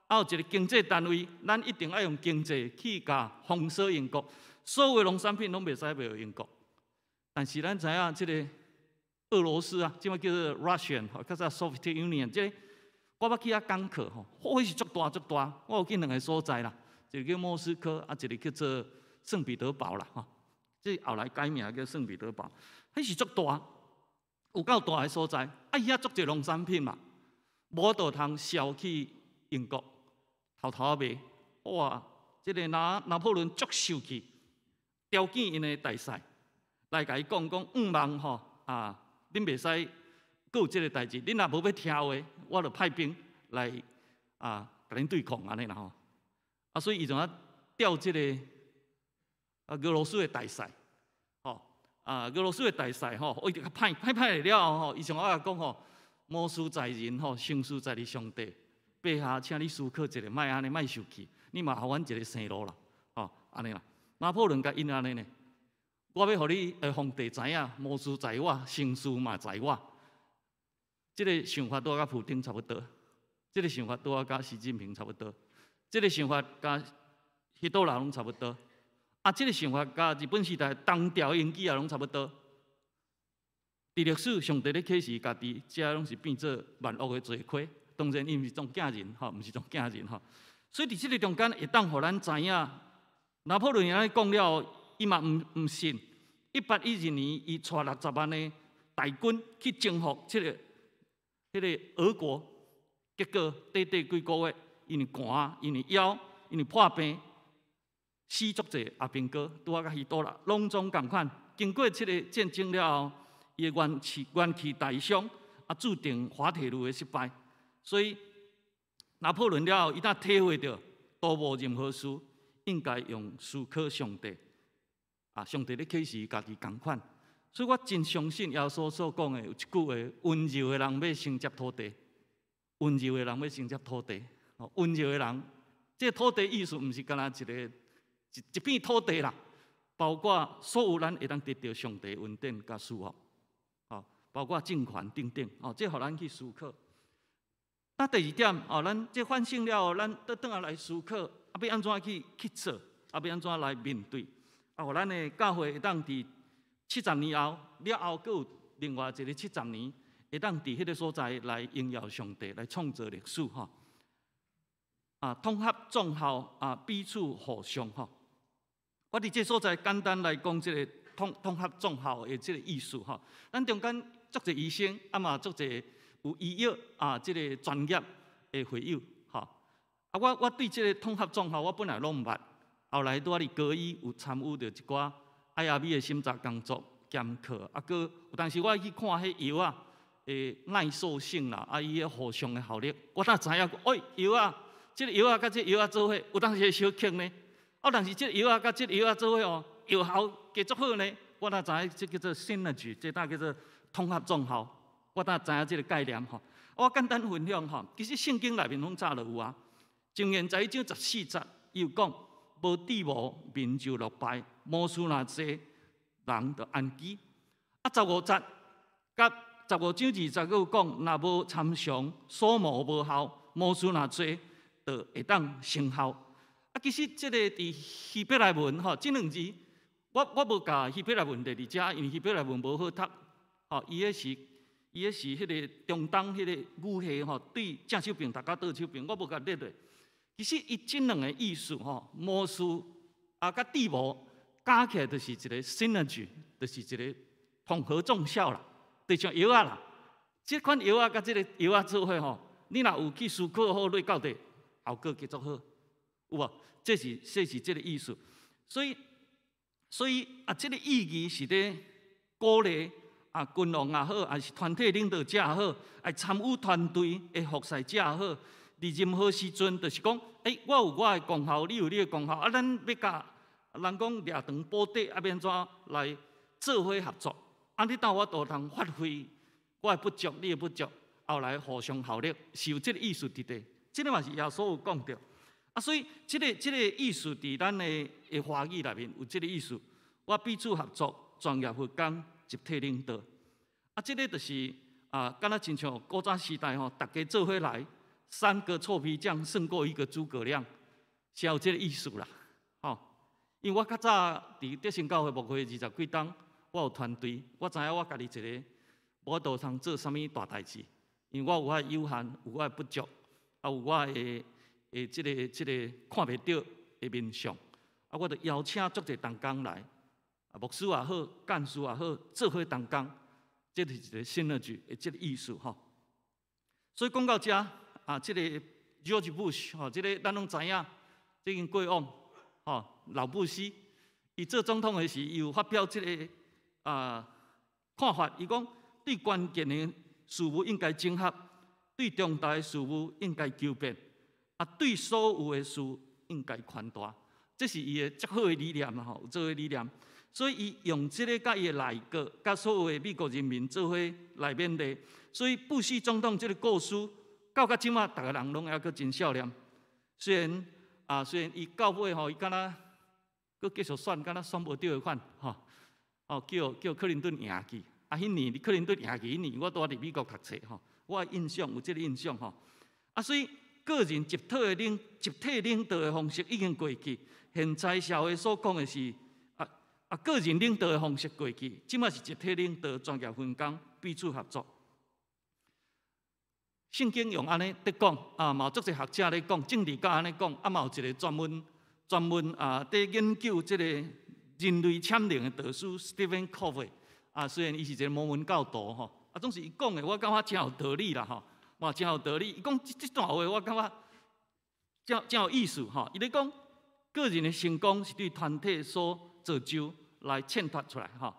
啊，有一个經濟單位，咱一定愛用經濟去共封鎖英國，所有農產品攏袂使賣予英國。但是咱知影這个俄羅斯啊，這馬叫做 Russian，較早 Soviet Union，這个我捌去遐講課吼，彼是足大足大，我有去兩个所在啦，一个叫莫斯科，啊，一个叫做聖彼得堡啦，吼。這後來改名叫聖彼得堡，彼是足大，有夠大的所在，啊，伊遐足濟農產品嘛，無法度通銷去英國，偷偷仔賣，哇！這个拿破崙足受氣，調遣𪜶的大使來共伊講講，毋茫吼啊，恁袂使閣有這个代誌，恁若無欲聽話，我就派兵來啊，共恁對抗按呢啦吼。啊，所以伊就啊調這个啊俄羅斯的大使，吼啊俄羅斯的大使吼，伊就較歹歹歹了後吼，伊上愛講吼，謀事在人吼，成事在佇上帝。陛下，請你思考一下，莫按呢，莫受氣，你嘛予阮一个生路啦，吼，按呢啦。拿破崙共𪜶按呢呢，我欲予你的皇帝知影，謀事在我，成事嘛在我。這个想法拄仔佮普丁差不多，這个想法拄仔佮習近平差不多，這个想法佮希特勒攏差不多，啊，這个想法佮日本時代東條英機也攏差不多。佇歷史上帝咧啟示家己，這攏是變做萬惡的罪魁。當然，伊毋是攏驚人，吼，毋是攏驚人，吼。所以佇這个中間會當予咱知影，拿破崙按呢講了，伊嘛毋信。1812年，伊帶60萬的大軍去征服這个彼个俄國，結果短短幾個月，因為寒，因為枵，因為破病，死足濟阿兵哥，拄仔佮希特勒攏總仝款。經過這个戰爭了後，伊的元氣大傷，啊，注定滑鐵盧的失敗。所以拿破崙了後，伊才體會著，都無任何事應該用思考上帝。啊，上帝咧啟示家己仝款。所以我真相信耶穌所講的有一句話：溫柔的人欲承接土地，溫柔的人欲承接土地。溫柔的人，這个土地意思毋是干焦一个一片土地啦，包括所有咱會當得著上帝恩典佮祝福，哦，包括政權等等，哦，這予咱去思考。那第二點，哦，咱這反省了後，咱倒轉來思考，啊，欲按怎去做，啊，欲按怎來面對，啊，予咱的教會會當佇七十年後了後，閣有另外一个七十年，會當佇彼个所在來榮耀上帝，來創造歷史，吼。啊，統合眾效啊，彼此互相吼。我佇這所在簡單來講，這个統合眾效的這个意思吼。咱中間足濟醫生，啊嘛足濟有醫藥啊，這个專業的會友吼。啊，我對這个統合眾效，我本來攏毋捌，後來拄仔佇高醫有參與著一寡 IRB 的審查工作兼課，啊，閣有當時我去看彼藥仔的耐受性啦，啊，伊的互相的效力，我才知影，欸，藥仔，這个藥仔佮這个藥仔做伙，有當時會相克呢。啊，但是這个藥仔佮這个藥仔做伙哦，藥效加足好呢。我才知影這叫做 synergy，這搭叫做統合綜效。我才知影這个概念吼。我簡單分享吼，其實聖經內面攏早就有啊。箴言11章14節，伊有講：無智謀，民就落敗；謀士若濟，人就安居。啊，15節佮15章20節閣有講：若無參詳，所謀無效；謀士若濟，就會當成效。啊，其實這个佇希伯來文吼，這兩字，我無共希伯來文列佇遮，因為希伯來文無好讀。吼，伊彼是彼个中東彼个語系吼，對正手邊讀佮倒手邊，我無共列落。其實伊這兩个意思吼，謀士啊，佮智謀，加起來就是一個 synergy，就是一個統合綜效啦，就像藥仔啦。這款藥仔佮這个藥仔做伙吼，你若有去思考好，落到底效果較足好，有無？這是這个意思。所以啊，這个意義是咧鼓勵啊，君王也好，還是團體領導者也好，愛參與團隊的服侍者也好，佇任何時陣，就是講，欸，我有我的功效，你有你的功效，啊，咱欲共人講掠長補短，啊，欲按怎來做伙合作？按呢斗我都通發揮我的不足，你的不足，後來互相效力，是有這个意思佇底。這个嘛是耶穌有講著。啊，所以這个意思佇咱的華語內面有這个意思。我彼此合作，專業分工，集體領導。啊，這个就是啊，敢若親像古早時代吼，逐家做伙來，三個臭皮匠勝過一個諸葛亮，是有這个意思啦。吼，因為我較早佇德興教會牧會二十幾冬，我有團隊，我知影我家己一个無法度通做啥物大代誌，因為我有我的有限，有我的不足，啊，有我的這个看袂著的面相，啊，我就邀請足濟同工來，啊，牧師也好，幹事也好，做伙同工，這就是一個 synergy 的這个意思吼。所以講到遮，啊，這个 George Bush 吼，這个咱攏知影，這已經過往，吼，老布希，伊做總統的時，伊有發表這个看法，伊講對關鍵的事務應該整合，對重大的事務應該求變。啊，對所有的事應該寬大，這是伊的足好的理念啦吼，有這个理念。所以伊用這个佮伊的內閣、佮所有的美國人民做伙來勉勵。所以布希總統這个故事，到這馬，逐个人攏猶閣真數念。雖然伊到尾吼，伊敢若閣繼續選，敢若選無著的款吼，哦，叫克林頓贏去。啊，彼年克林頓贏去，彼年我拄仔佇美國讀冊吼，我印象有這个印象吼。啊，所以個人集體領導的方式已經過去，現在社會所講的是個人領導的方式過去，這馬是集體領導、專業分工、彼此合作。聖經用按呢佇講啊，嘛有足濟學者咧講，政治家按呢講，啊嘛有一個專門啊，佇研究這个人類潛能的導師 Stephen Covey 啊，雖然伊是一個摩門教徒吼，啊總是伊講的，我感覺真有道理啦吼，嘛真有道理。伊講這段話，我感覺真有意思吼。伊咧講個人的成功是對團體所造就來襯托出來吼，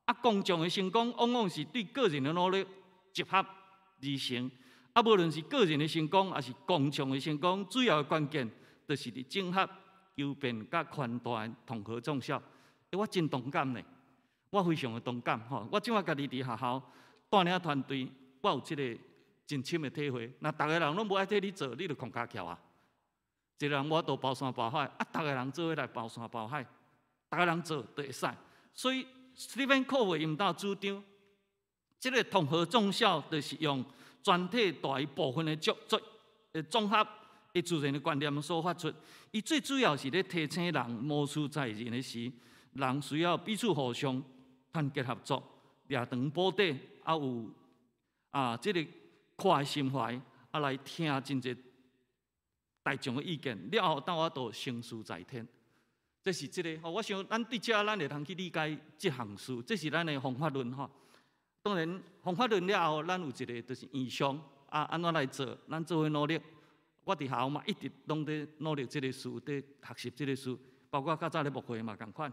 啊，公眾的成功往往是對個人的努力集合而成。啊，無論是個人的成功，抑是公眾的成功，主要的關鍵就是佇整合、求變佮寬大的統合綜效。欸，我真同感呢，我非常的同感吼。我這馬家己佇學校帶領團隊，我有這个真深的體會。若逐个人攏無愛替你做，你就空跤翹啊。一个人無法度包山包海，啊，逐个人做伙來包山包海，逐个人做就會使。所以，Stephen Covey 𪜶兜主張，這个統合綜效就是用全體大於部分的綜合的自然的觀念所發出。伊最主要是咧提醒人，無事在人的時，人需要彼此互相團結合作，掠長補短，啊有啊這个闊的心懷，啊來聽真濟大眾的意見，了後當我都成事在天。這是這个，我想咱佇遮咱會通去理解這項事，這是咱的方法論吼。當然，方法論了後，咱有一个就是異象啊，按怎來做？咱做伙努力。我佇學校嘛，一直攏佇努力這个事，佇學習這个事，包括較早咧牧會嘛仝款。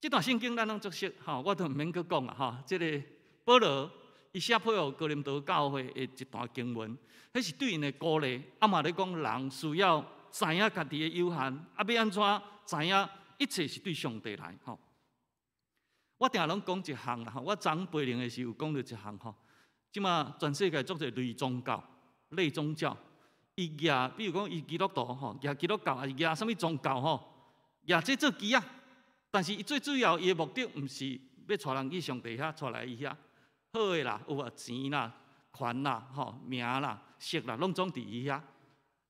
這段聖經咱攏足熟，吼，我都毋免閣講啊，吼。這个保羅伊寫批予哥林多教會的一段經文，彼是對𪜶的鼓勵，啊嘛咧講人需要知影家己的有限，啊欲按怎知影一切是對上帝來，吼。我定攏講一項啦，吼，我昨昏培靈的時有講著一項吼。這馬全世界足濟類宗教、類宗教，伊舉，比如講伊基督徒吼，舉基督教，抑是舉啥物宗教吼，舉這做旗仔。但是伊最主要伊的目的，毋是欲帶人去上帝遐，帶來伊遐。好的啦，有啊錢啦、權啦、吼名啦、勢啦，攏總佇伊遐。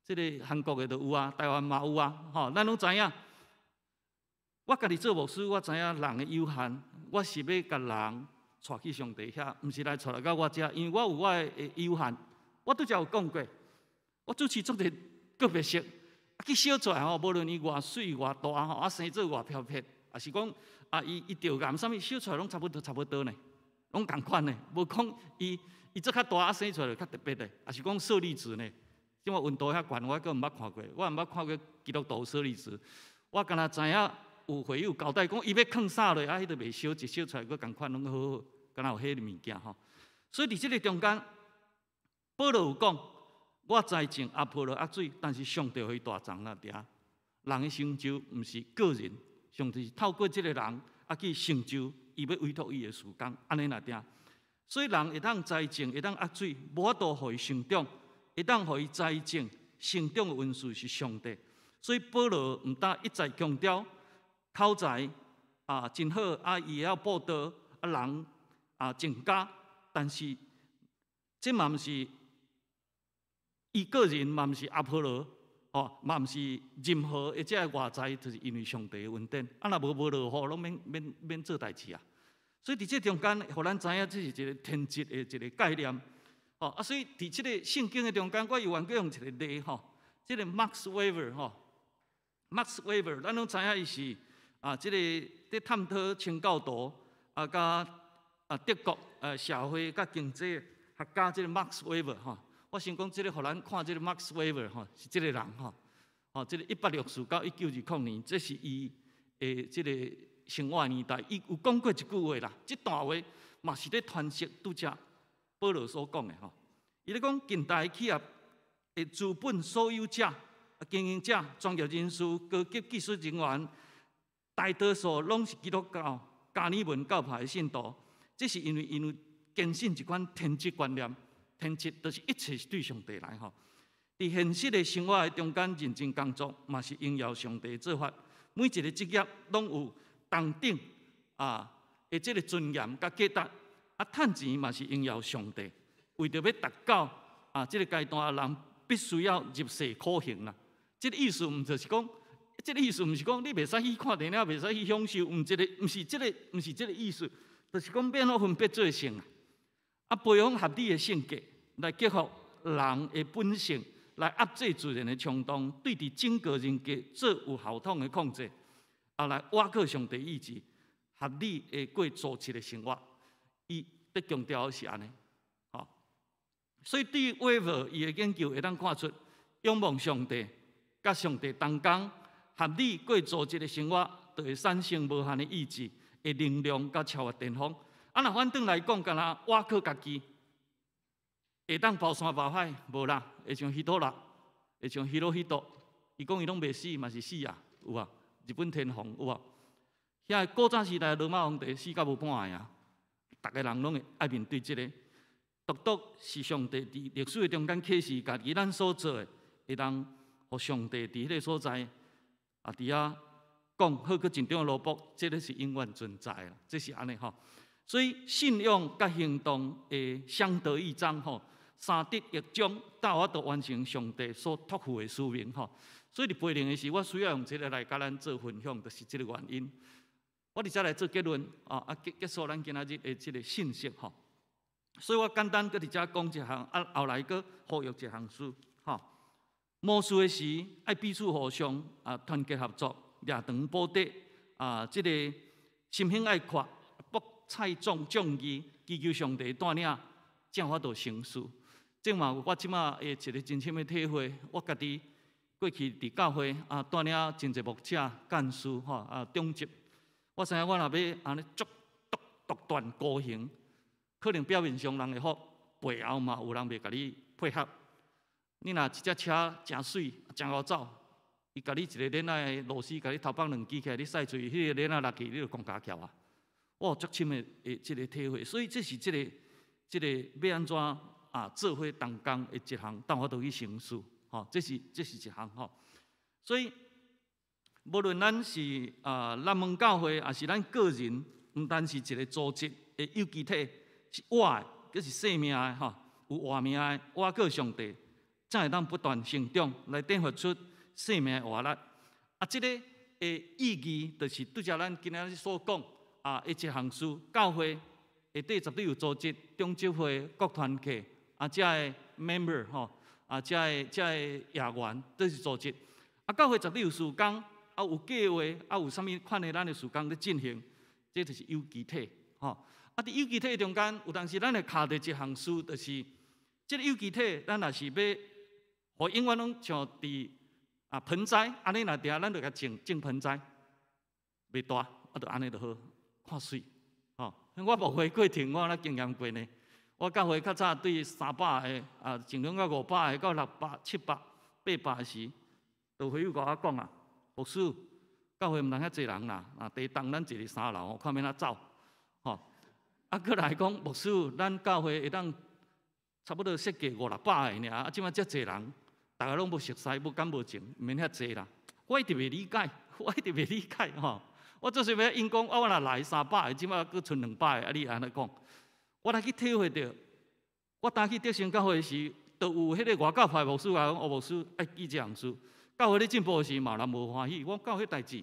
這个韓國的都有啊，台灣嘛有啊，吼，咱攏知影。我家己做牧師，我知影人的有限，我是欲共人帶去上帝遐，毋是來帶來到我遮，因為我有我的有限。我拄才有講過，我主持足濟個別式，去燒出來吼，無論伊偌媠偌大吼，生做偌飄撇，抑是講伊著癌啥物，燒出來攏差不多差不多呢，攏仝款呢，無講伊做較大生出來就較特別的，抑是講舍利子呢？這馬溫度遐懸，我閣毋捌看過，我毋捌看過基督徒舍利子。我敢若知影有會友交代講，伊欲囥啥落，彼個袂燒，一燒出來閣仝款，攏好好，敢若有彼個物件吼。所以佇這个中間，保羅有講，我栽種，阿波羅壓水，但是上帝予伊大長啦佇遐。人的成就毋是個人，上帝是透過這个人去成就伊欲委託伊的事工，按呢來定。所以人會當栽種，會當壓水，無法度予伊成長，會當予伊栽種成長的恩賜是上帝。所以保羅毋但一再強調口才真好，伊會曉佈道，人增加，但是這嘛毋是伊個人，嘛毋是阿波羅，嘛毋是任何的這个外在，就是因為上帝的恩典。若無無落雨，攏免免免做代誌啊。所以佇這中間，予咱知影這是一个天職的一个概念。所以佇這个聖經的中間，我猶原閣用一个例吼，這个 Max Weber 吼，Max Weber，咱攏知影伊是這个佇探討清教徒佮德國社會佮經濟學家這个 Max Weber 吼。我先講這个，予咱看這个 Max Weber 吼，是這个人吼，這个1864到1920年，這是伊的這个生活年代。伊有講過一句話啦，這段話嘛是咧詮釋拄才保羅所講的吼。伊咧講近代企業的資本所有者、經營者、專業人士、高級技術人員，大多數攏是基督教加爾文教派的信徒。這是因為𪜶有堅信一款天職觀念，天職就是一切是對上帝來吼。佇現實的生活的中間認真工作，嘛是榮耀上帝的做法。每一个職業攏有同等的這个尊嚴佮價值。趁錢嘛是榮耀上帝。為著欲達到這个階段，人必須要入世苦行啦。這个意思毋就是講，這个意思毋是講你袂使去看電影，袂使去享受，毋這个，毋是這个，毋是這个意思，就是講欲按怎分別做聖啊。培養合理的性格，來克服人的本性，來壓制自然的衝動，對佇整個人格做有效統的控制，來倚靠上帝意志，合理的過組織的生活。伊咧強調的是按呢，所以對於威伯伊的研究會當看出，仰望上帝，佮上帝同工，合理過組織的生活，就會產生無限的意志的能量佮超越巔峰。若反轉來講，敢若倚靠家己，會當包山包海，無啦，會像希特勒，會像希羅希多，伊講伊攏袂死嘛是死啊，有無？日本天皇有無？遐古早時代羅馬皇帝死到無半个啊！逐个人攏會愛面對這个，獨獨是上帝佇歷史的中間啟示，家己咱所做的，會當予上帝佇彼个所在佇遐講好閣盡忠的奴僕，這个是永遠存在啦，這是按呢吼。所以信仰佮行動會相得益彰吼，相得益彰，才有法度完成上帝所託付的使命吼。所以佇培靈的時，我需要用這个來佮咱做分享，就是這个原因。我佇遮來做結論結結束咱今仔日的這个信息吼。所以我簡單閣佇遮講一項，後來閣呼籲一項事吼。謀事的時，愛彼此互相團結合作，掠長補短這个心胸愛闊，博採眾眾議，祈求上帝帶領，才有法度成事。這嘛我這馬的一个真深的體會，我家己過去佇教會帶領真濟牧者、幹事吼長執。我知影我若欲按呢足獨獨斷孤行，可能表面上人會好，背後嘛有人袂共你配合。你若一隻車誠媠、誠𠢕走，伊共你一个鏈仔的螺絲，共你偷放兩支起來，你駛出去，彼个鏈仔落去，你就戇咬翹啊！我有足深的的這个體會，所以這是這个這个欲按怎做伙同工的一項，才有法度去成事，吼，這是一項吼。所以無論咱是南門教會，抑是咱個人，毋單是一个組織的有機體，是活的，閣是生命的吼，有活命的，倚靠上帝，才會當不斷成長，來展現出生命的活力。這个的意義，就是拄才咱今仔日所講的一項事，教會內底絕對有組織、長執會、各團契，這个 member 吼，這个這个業員都是組織。啊，教會絕對有事工，啊有計劃，啊有啥物款的咱的事工咧進行，這就是有機體，吼。啊，佇有機體中間，有當時咱會卡著一項事，就是這个有機體，咱若是欲，予永遠攏像佇啊盆栽，按呢若定，咱就共種種盆栽，袂大，啊，就按呢就好，看媠，吼。我牧會過程，我若經驗過呢。我教會較早對300個啊，增長到500個到600、700、800時，就會友共我講啊，牧師，教會毋通遐濟人啦，啊，地動咱一个三樓，看欲按怎走，吼。啊，閣來講，牧師，咱教會會當差不多設計五六百个爾，啊，這擺遮濟人，逐家攏無熟似，無感無情，毋免遐濟啦。我一直袂理解，我一直袂理解吼。我做啥欲𪜶講，啊，我若來300个，這擺閣賰200个，啊，你按怎講？我來去體會著，我當去德興教會時，就有彼个外教派牧師共我講，哦，牧師愛記這項事。教會咧進步時，嘛有人無歡喜。我講彼代誌，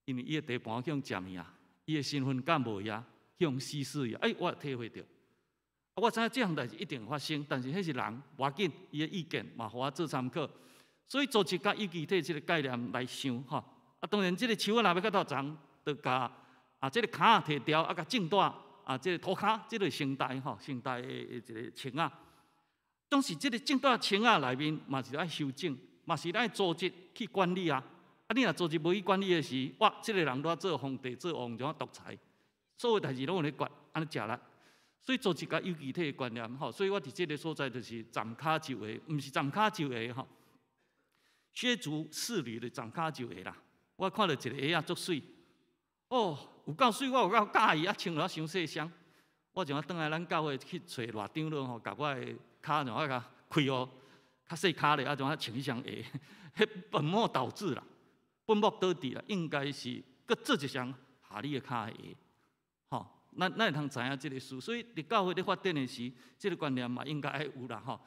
因為伊的地盤去予食物啊，伊的身份感無遐，去予稀釋去。哎，我體會著。我知影這項代誌一定發生，但是彼是人，無要緊，伊的意見嘛，予我做參考。所以組織佮有機體這个概念來想吼。啊，當然這个樹仔若欲較大叢，就共啊這个跤提掉，啊，共種大。啊，這个塗跤，這个生態吼，生態的一个青仔，總是這个種蹛青仔內面嘛是愛修整，嘛是愛組織去管理啊。啊，你若組織無去管理的時，哇，這个人拄做皇帝、做王，像獨裁，所有代誌攏有咧管，按呢食力。所以組織佮有機體的觀念吼，所以我佇這个所在就是站跤就鞋，毋是站跤就鞋吼，削足適履的站跤就鞋啦。我看著一个鞋仔足媠，哦。有夠媠，我有夠佮意，啊，穿了傷細雙。我像轉來咱教會去揣偌長老吼，共我的跤像啊共開予較細跤咧，啊，像啊穿彼雙鞋，彼本末倒置啦，本末倒置啦，應該是閣做一雙合你的跤的鞋。吼，咱會通知影這个事，所以佇教會咧發展的時，這个觀念嘛應該愛有啦吼。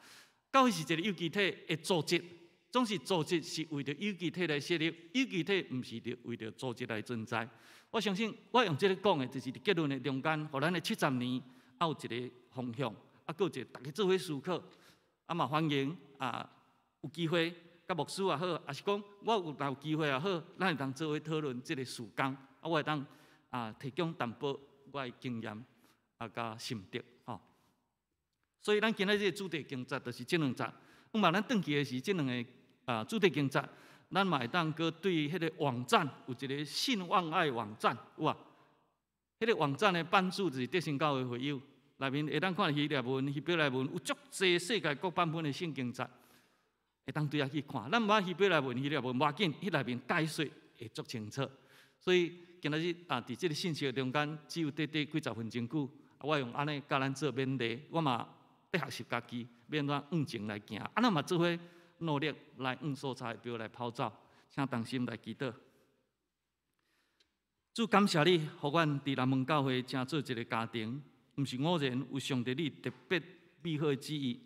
教會是一个有機體的組織，總是組織是為著有機體來設立，有機體毋是著為著組織來存在。我相信，我用這个講的，就是佇結論的中間，予咱的70年，啊有一个方向，啊，閣有一个逐家做伙思考，啊嘛歡迎啊有機會，佮牧師也好，抑是講我有若有機會也好，咱會當做伙討論這个事工，啊我會當啊提供淡薄我的經驗啊佮心得吼。所以咱今仔日的主題經節就是這兩節，毋嘛咱轉去的是這兩个啊主題經節。咱嘛會當閣對彼个網站有一个信望愛網站，有啊？彼个網站的版主就是德興教會會友，內面會當看希臘文、希伯來文，有足濟世界各版本的聖經節，會當對遐去看。咱毋捌希伯來文、希臘文，無要緊，彼內面解說會足清楚。所以今仔日啊，佇這个信息的中間，只有短短幾十分鐘久，我用按呢共咱做勉勵，我嘛欲學習家己，欲按怎向前來行，啊，咱嘛做伙努力來向所在的標來跑走，請同心來祈禱。主感謝你，予阮佇南門教會成做一个家庭，毋是偶然有上帝你特別美好的旨意。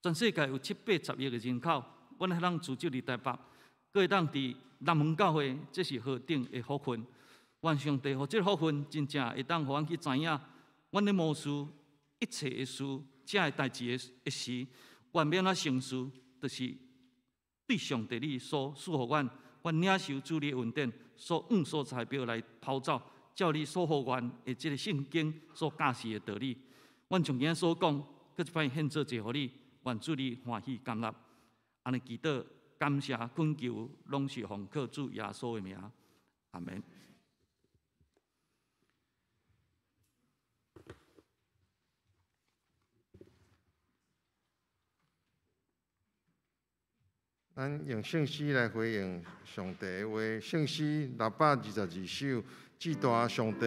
全世界有七八十億个人口，阮會當住佇台北，閣會當佇南門教會，這是何等的福分！願上帝予這个福分真正會當予阮去知影，阮咧無事一切的事，這个代誌的時，願欲按怎成事，就是對上帝你所賜予阮，阮領受主你的恩典，所向所在標來跑走，照你所予阮的這个聖經所教示的道理，阮將今仔所講，閣一擺獻做祭予你，願主你歡喜甘納。按呢祈禱，感謝懇求，攏是奉靠主耶穌的名，阿們。咱用聖詩來回應上帝的話，聖詩622首，至大上帝，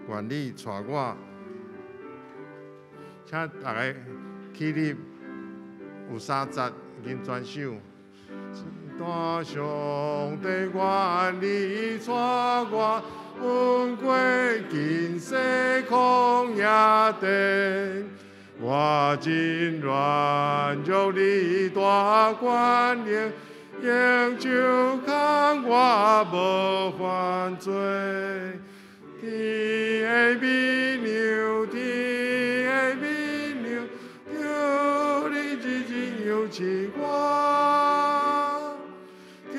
願你帶我，請大家起立，有三節吟全首。至大上帝，願你帶我，阮過近世曠野地，我真軟弱，你大權能，用手牽我無犯罪。天的美娘，天的美娘，求你日日扶持我，求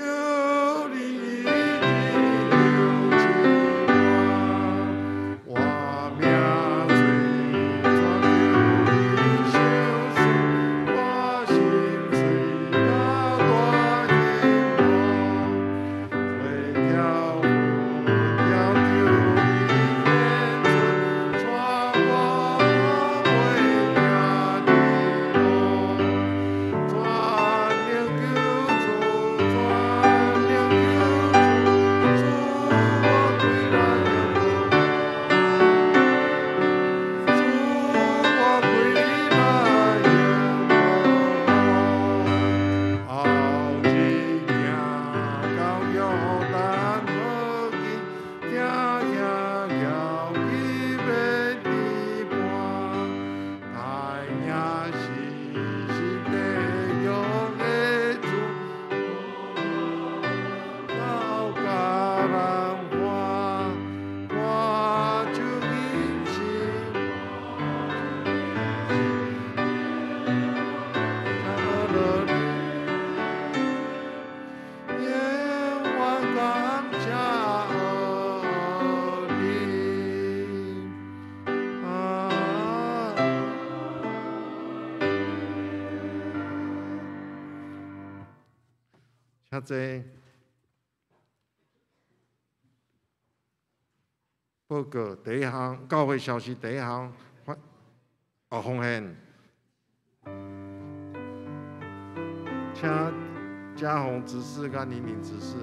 請坐。報告第一項，教會消息第一項，哦，奉獻，請嘉宏執事佮玲玲執事。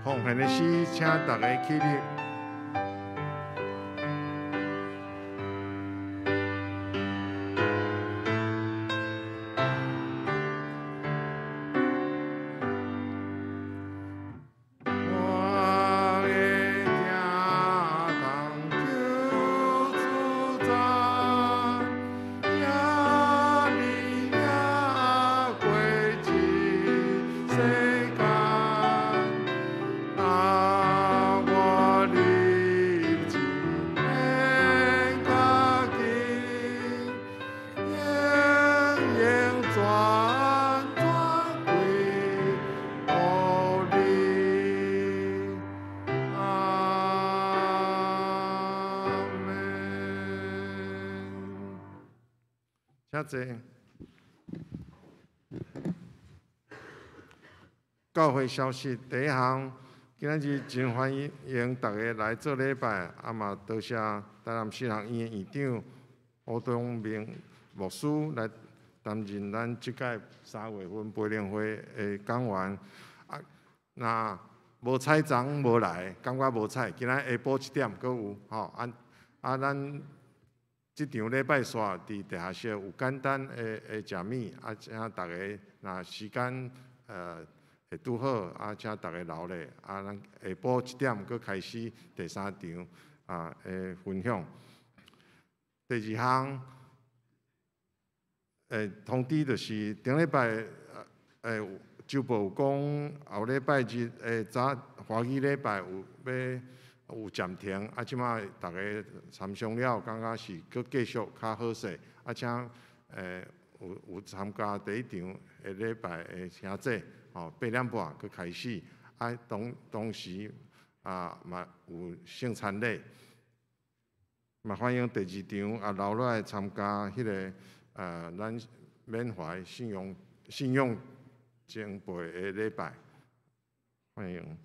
奉獻的詩，請大家起立。請坐。教會消息第一項，今仔日真歡迎大家來做禮拜，啊嘛多謝台南神學院的院長吳東明牧師來擔任咱這屆3月份培靈會的講員。啊，若無彩昨無來，感覺無彩，今仔下晡7點閣有吼。啊啊，咱這場禮拜煞佇地下室有簡單的食物，啊，請大家若時間會拄好，啊，請大家留咧，啊，咱下晡7點閣開始第三場的分享。第二項，通知就是頂禮拜周報有講後禮拜日的早華語禮拜有欲有暫停，啊，這擺逐家參詳了，感覺是閣繼續較好勢，啊，請有參加第一場的禮拜的兄姊，吼，8點半閣開始，啊，當時啊嘛有聖餐禮，嘛歡迎第二場啊留落來參加彼個咱緬懷信仰前輩的禮拜，歡迎。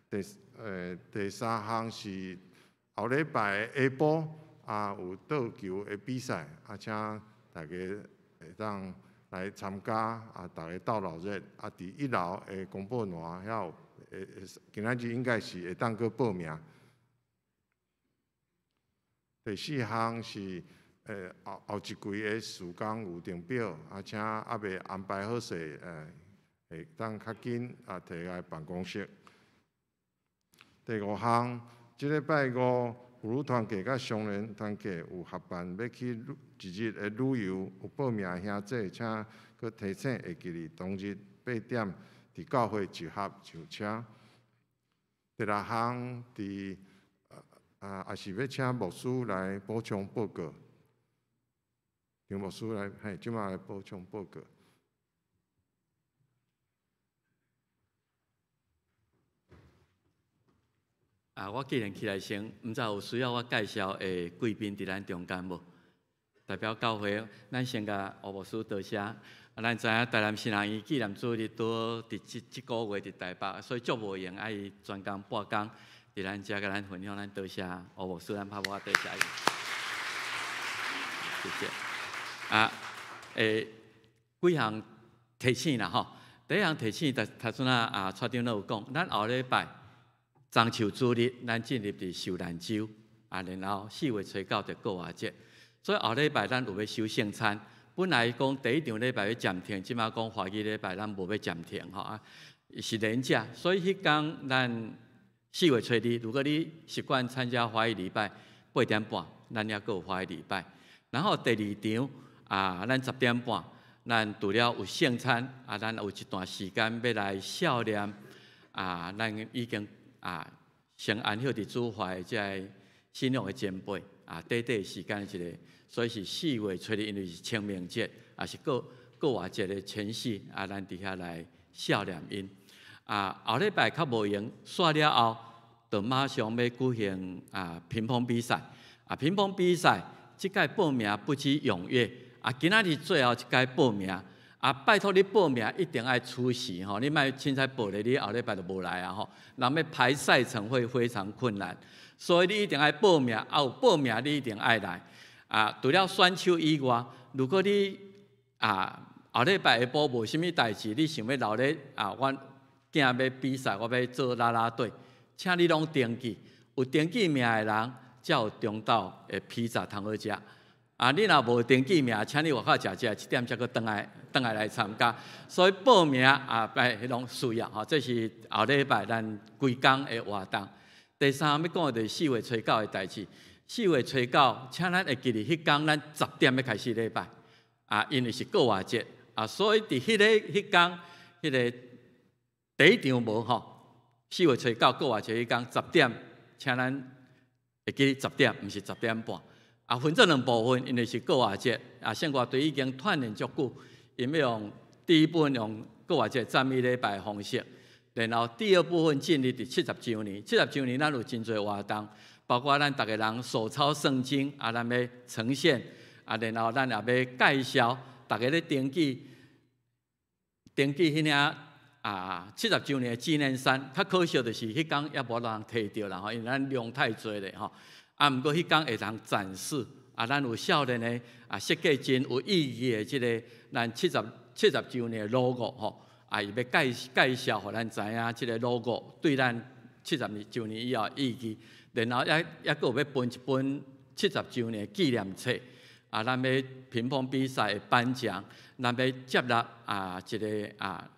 第三項是後禮拜下晡啊有桌球的比賽，啊，請大家會當來參加啊，大家鬥鬧熱啊，佇一樓的公布欄遐有，今仔日應該是會當閣報名。第四項是後一季的事工預定表，啊，請猶未安排好勢，會當較緊啊，提來辦公室。第五項，這禮拜五婦女團契佮商人團契有合辦欲去一日的旅遊，有報名的兄姊，請閣提醒會記得當日8點佇教會集合上車。第六項，佇也是欲請牧師來補充報告。張牧師來，嘿，這擺來補充報告。啊，我既然起來先，毋知有需要我介紹的貴賓佇咱中間無？代表教會，咱先共吳牧師多謝。啊，咱知影台南神學院紀念主日拄佇這這個月佇台北，所以足無閒愛伊專工半工佇咱遮共咱分享，咱多謝吳牧師，咱拍鼓多謝伊。謝謝。啊，幾項提醒啦吼。第一項提醒，頭頭先啊，蔡長老有講，咱後禮拜棕樹主日，咱進入佇受難週，啊，然後4月初9就復活節，所以後禮拜咱有欲守聖餐。本來講第一場禮拜欲暫停，這馬講華語禮拜咱無欲暫停吼啊，是連假，所以彼工咱4月初2，如果你習慣參加華語禮拜，8點半，咱猶閣有華語禮拜。然後第二場啊，咱10點半。咱除了有聖餐，啊，咱有一段時間欲來孝念啊，咱已經啊先安息佇主懷的這个信仰的前輩啊，短短時間一個，所以是4月初2，因為是清明節，也是過復活節的前夕，啊，咱佇遐來孝念𪜶。啊，後禮拜較無閒，煞了後，就馬上欲舉行啊乒乓比賽。啊，乒乓比賽，這屆報名不拘踴躍。啊，今仔日最後一擺報名，啊，拜託你報名一定愛出席吼，你莫凊彩報咧，你後禮拜就無來啊吼。人欲排賽程會非常困難，所以你一定愛報名，啊有報名你一定愛來。啊，除了選手以外，如果你啊後禮拜下晡無啥物代誌，你想欲留咧啊，阮囝欲比賽，我欲做啦啦隊，請你攏登記，有登記名的人才有中晝的披薩通好食。啊！你若無登記名，請你外口食食，7點才閣轉來轉來來參加。所以報名啊，拜攏需要吼。這是後禮拜咱規工的活動。第三欲講的就是4月初9的代誌。4月初9，請咱會記得，彼工咱十點欲開始禮拜。啊，因為是復活節啊，所以佇彼個彼工，彼個第一場無吼。4月初9復活節彼工十點，請咱會記得十點，毋是10點半。啊，分做兩部分，因為是復活節，啊，聖歌隊已經鍛鍊足久，𪜶欲用第一部分用復活節讚美禮拜的方式，然後第二部分進入佇七十週年，七十週年咱有真濟活動，包括咱逐个人手抄聖經，啊，咱欲呈現，啊，然後咱也欲介紹，逐家咧登記，登記彼領啊七十週年的紀念衫，較可惜就是彼工猶無人提著啦吼，因為咱量太濟咧吼。啊，毋過彼工會通展示，啊，咱有少年的啊設計真有意義的這个咱七十週年的 logo 吼，啊，伊欲介紹，予咱知影這个 logo 對咱七十週年以後意義，然後猶閣有欲分一本七十週年紀念冊，啊，咱欲乒乓比賽的頒獎，咱欲接納啊一个啊。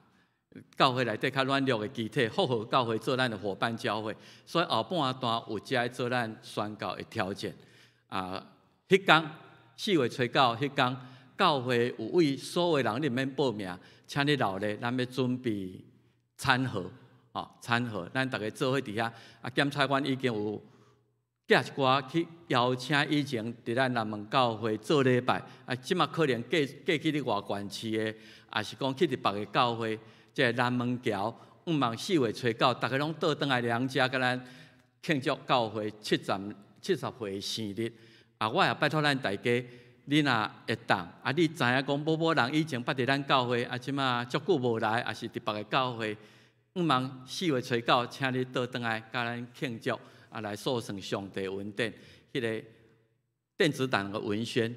教會內底較軟弱的肢體，復和教會做咱的夥伴教會，所以後半段有遮做咱宣教的挑戰。啊，彼工4月初9，彼工教會有為所有人你毋免報名，請你留咧，咱欲準備餐盒，哦，餐盒，咱逐家做伙佇遐。啊，檢察官已經有寄一寡去邀請以前佇咱南門教會做禮拜，啊，這馬可能過過去佇外縣市的，抑是講去佇別个教會。這个南門橋，向望4月初9，逐家攏倒轉來娘家，共咱慶祝教會70歲生日。啊，我也拜託咱大家，你若會當，啊，你知影講某某人以前捌佇咱教會，啊，這馬足久無來，抑是佇別个教會，向望4月初9，請你倒轉來，共咱慶祝，啊，來訴算上帝恩典。彼个電子檔的文宣，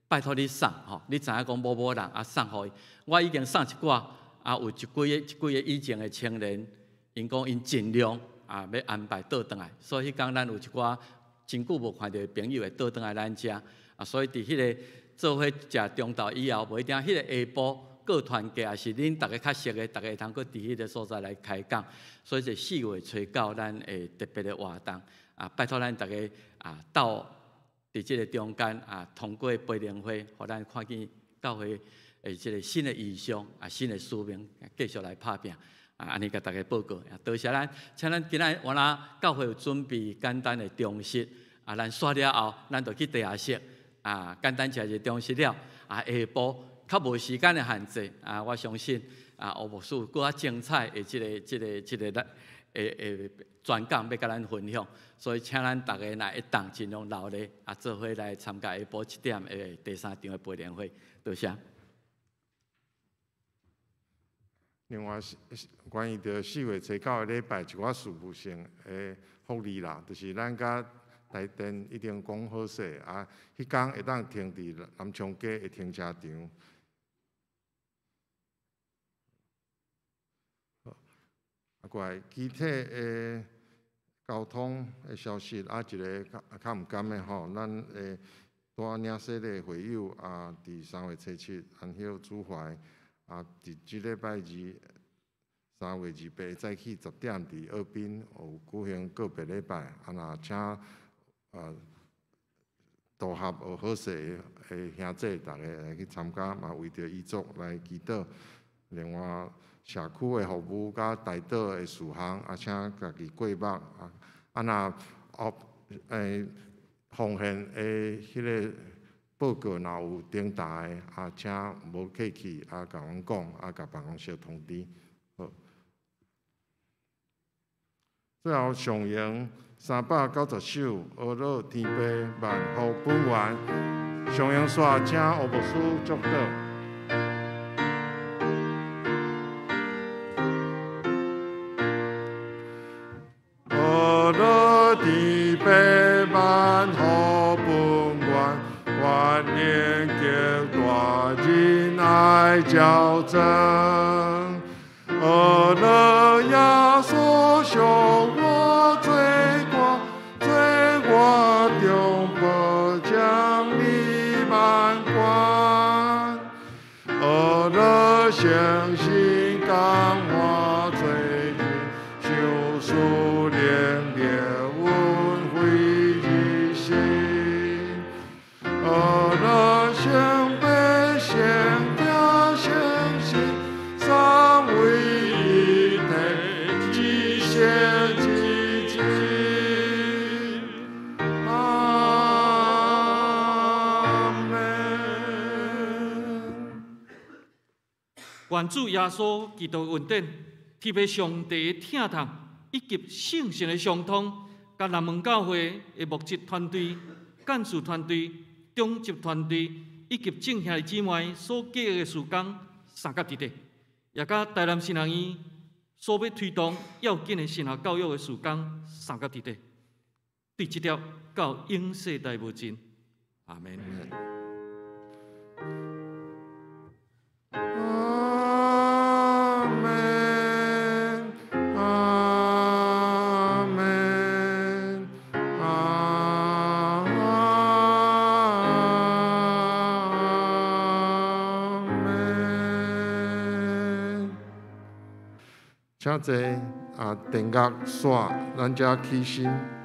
拜託你送吼，你知影講某某人啊，送予伊，我已經送一寡。啊，有一幾个一幾个以前的青年，𪜶講𪜶盡量啊，欲安排倒轉來，所以彼工咱有一寡真久無看著的朋友會倒轉來咱遮，啊，所以佇彼个做伙食中晝以後，無一定彼个下晡閣團結，抑是恁逐家較熟的，逐家會通閣佇彼个所在來開講，所以這4月初9咱會特別的活動，啊，拜託咱逐家啊，到佇這个中間啊，通過培靈會，予咱看見教會的這个新的異象啊，新的使命，繼續來拍拚啊！按呢共大家報告，多謝咱，請咱今仔原來教會有準備簡單的中食啊，咱煞了後，咱就去地下室啊，簡單食一个中食了啊，下晡較無時間的限制啊，我相信啊，吳牧師閣較精彩的這个、這个、這个、的专讲欲佮咱分享，所以請咱逐家若會當盡量留咧啊，做伙來參加下晡7點的第三場的培靈會，多謝。另外，關於著4月初9的禮拜一寡事務性的福利啦，就是咱佮台電已經講好勢啊，彼工會當停佇南昌街的停車場。啊，過來具體的交通的消息啊，一个較較毋甘的吼，咱的帶領洗禮會友啊，佇3月初7安歇主懷。啊，佇這禮拜二，3月28早起10點，佇澳濱有舉行告別禮拜。啊，若請道合學好勢的兄弟，逐家來去參加，嘛為著遺族來祈禱。另外，社區的服務佮代禱的事項，啊，請家己過目。啊，啊若哦，奉獻的彼个報告若有重大的，啊，請無客氣，啊，共阮講，啊，共辦公室通知。好。最後上詠390首，阿樂天父萬福本願。上詠煞請吳牧師祝禱。阿樂天父萬福本願。願靈極大仁愛澆灌，阿樂耶穌贖我罪過，罪我中保獎你萬關。阿樂聖心感化罪人，受死靈烈恩惠日新。阿樂聖父聖子聖神，三位一體，至聖至真。阿們。願主耶穌基督恩典，天父上帝的疼痛，以及聖神的相通，佮南門教會的牧職團隊、幹事團隊、長執團隊以及眾兄弟姊妹所計劃的事工相佮佇咧，也佮台南神學院所欲推動要緊的神學教育的事工相佮佇咧，對這條到永世代無盡。阿們。阿們，阿們，阿們。請坐啊，電樂煞，咱才起身。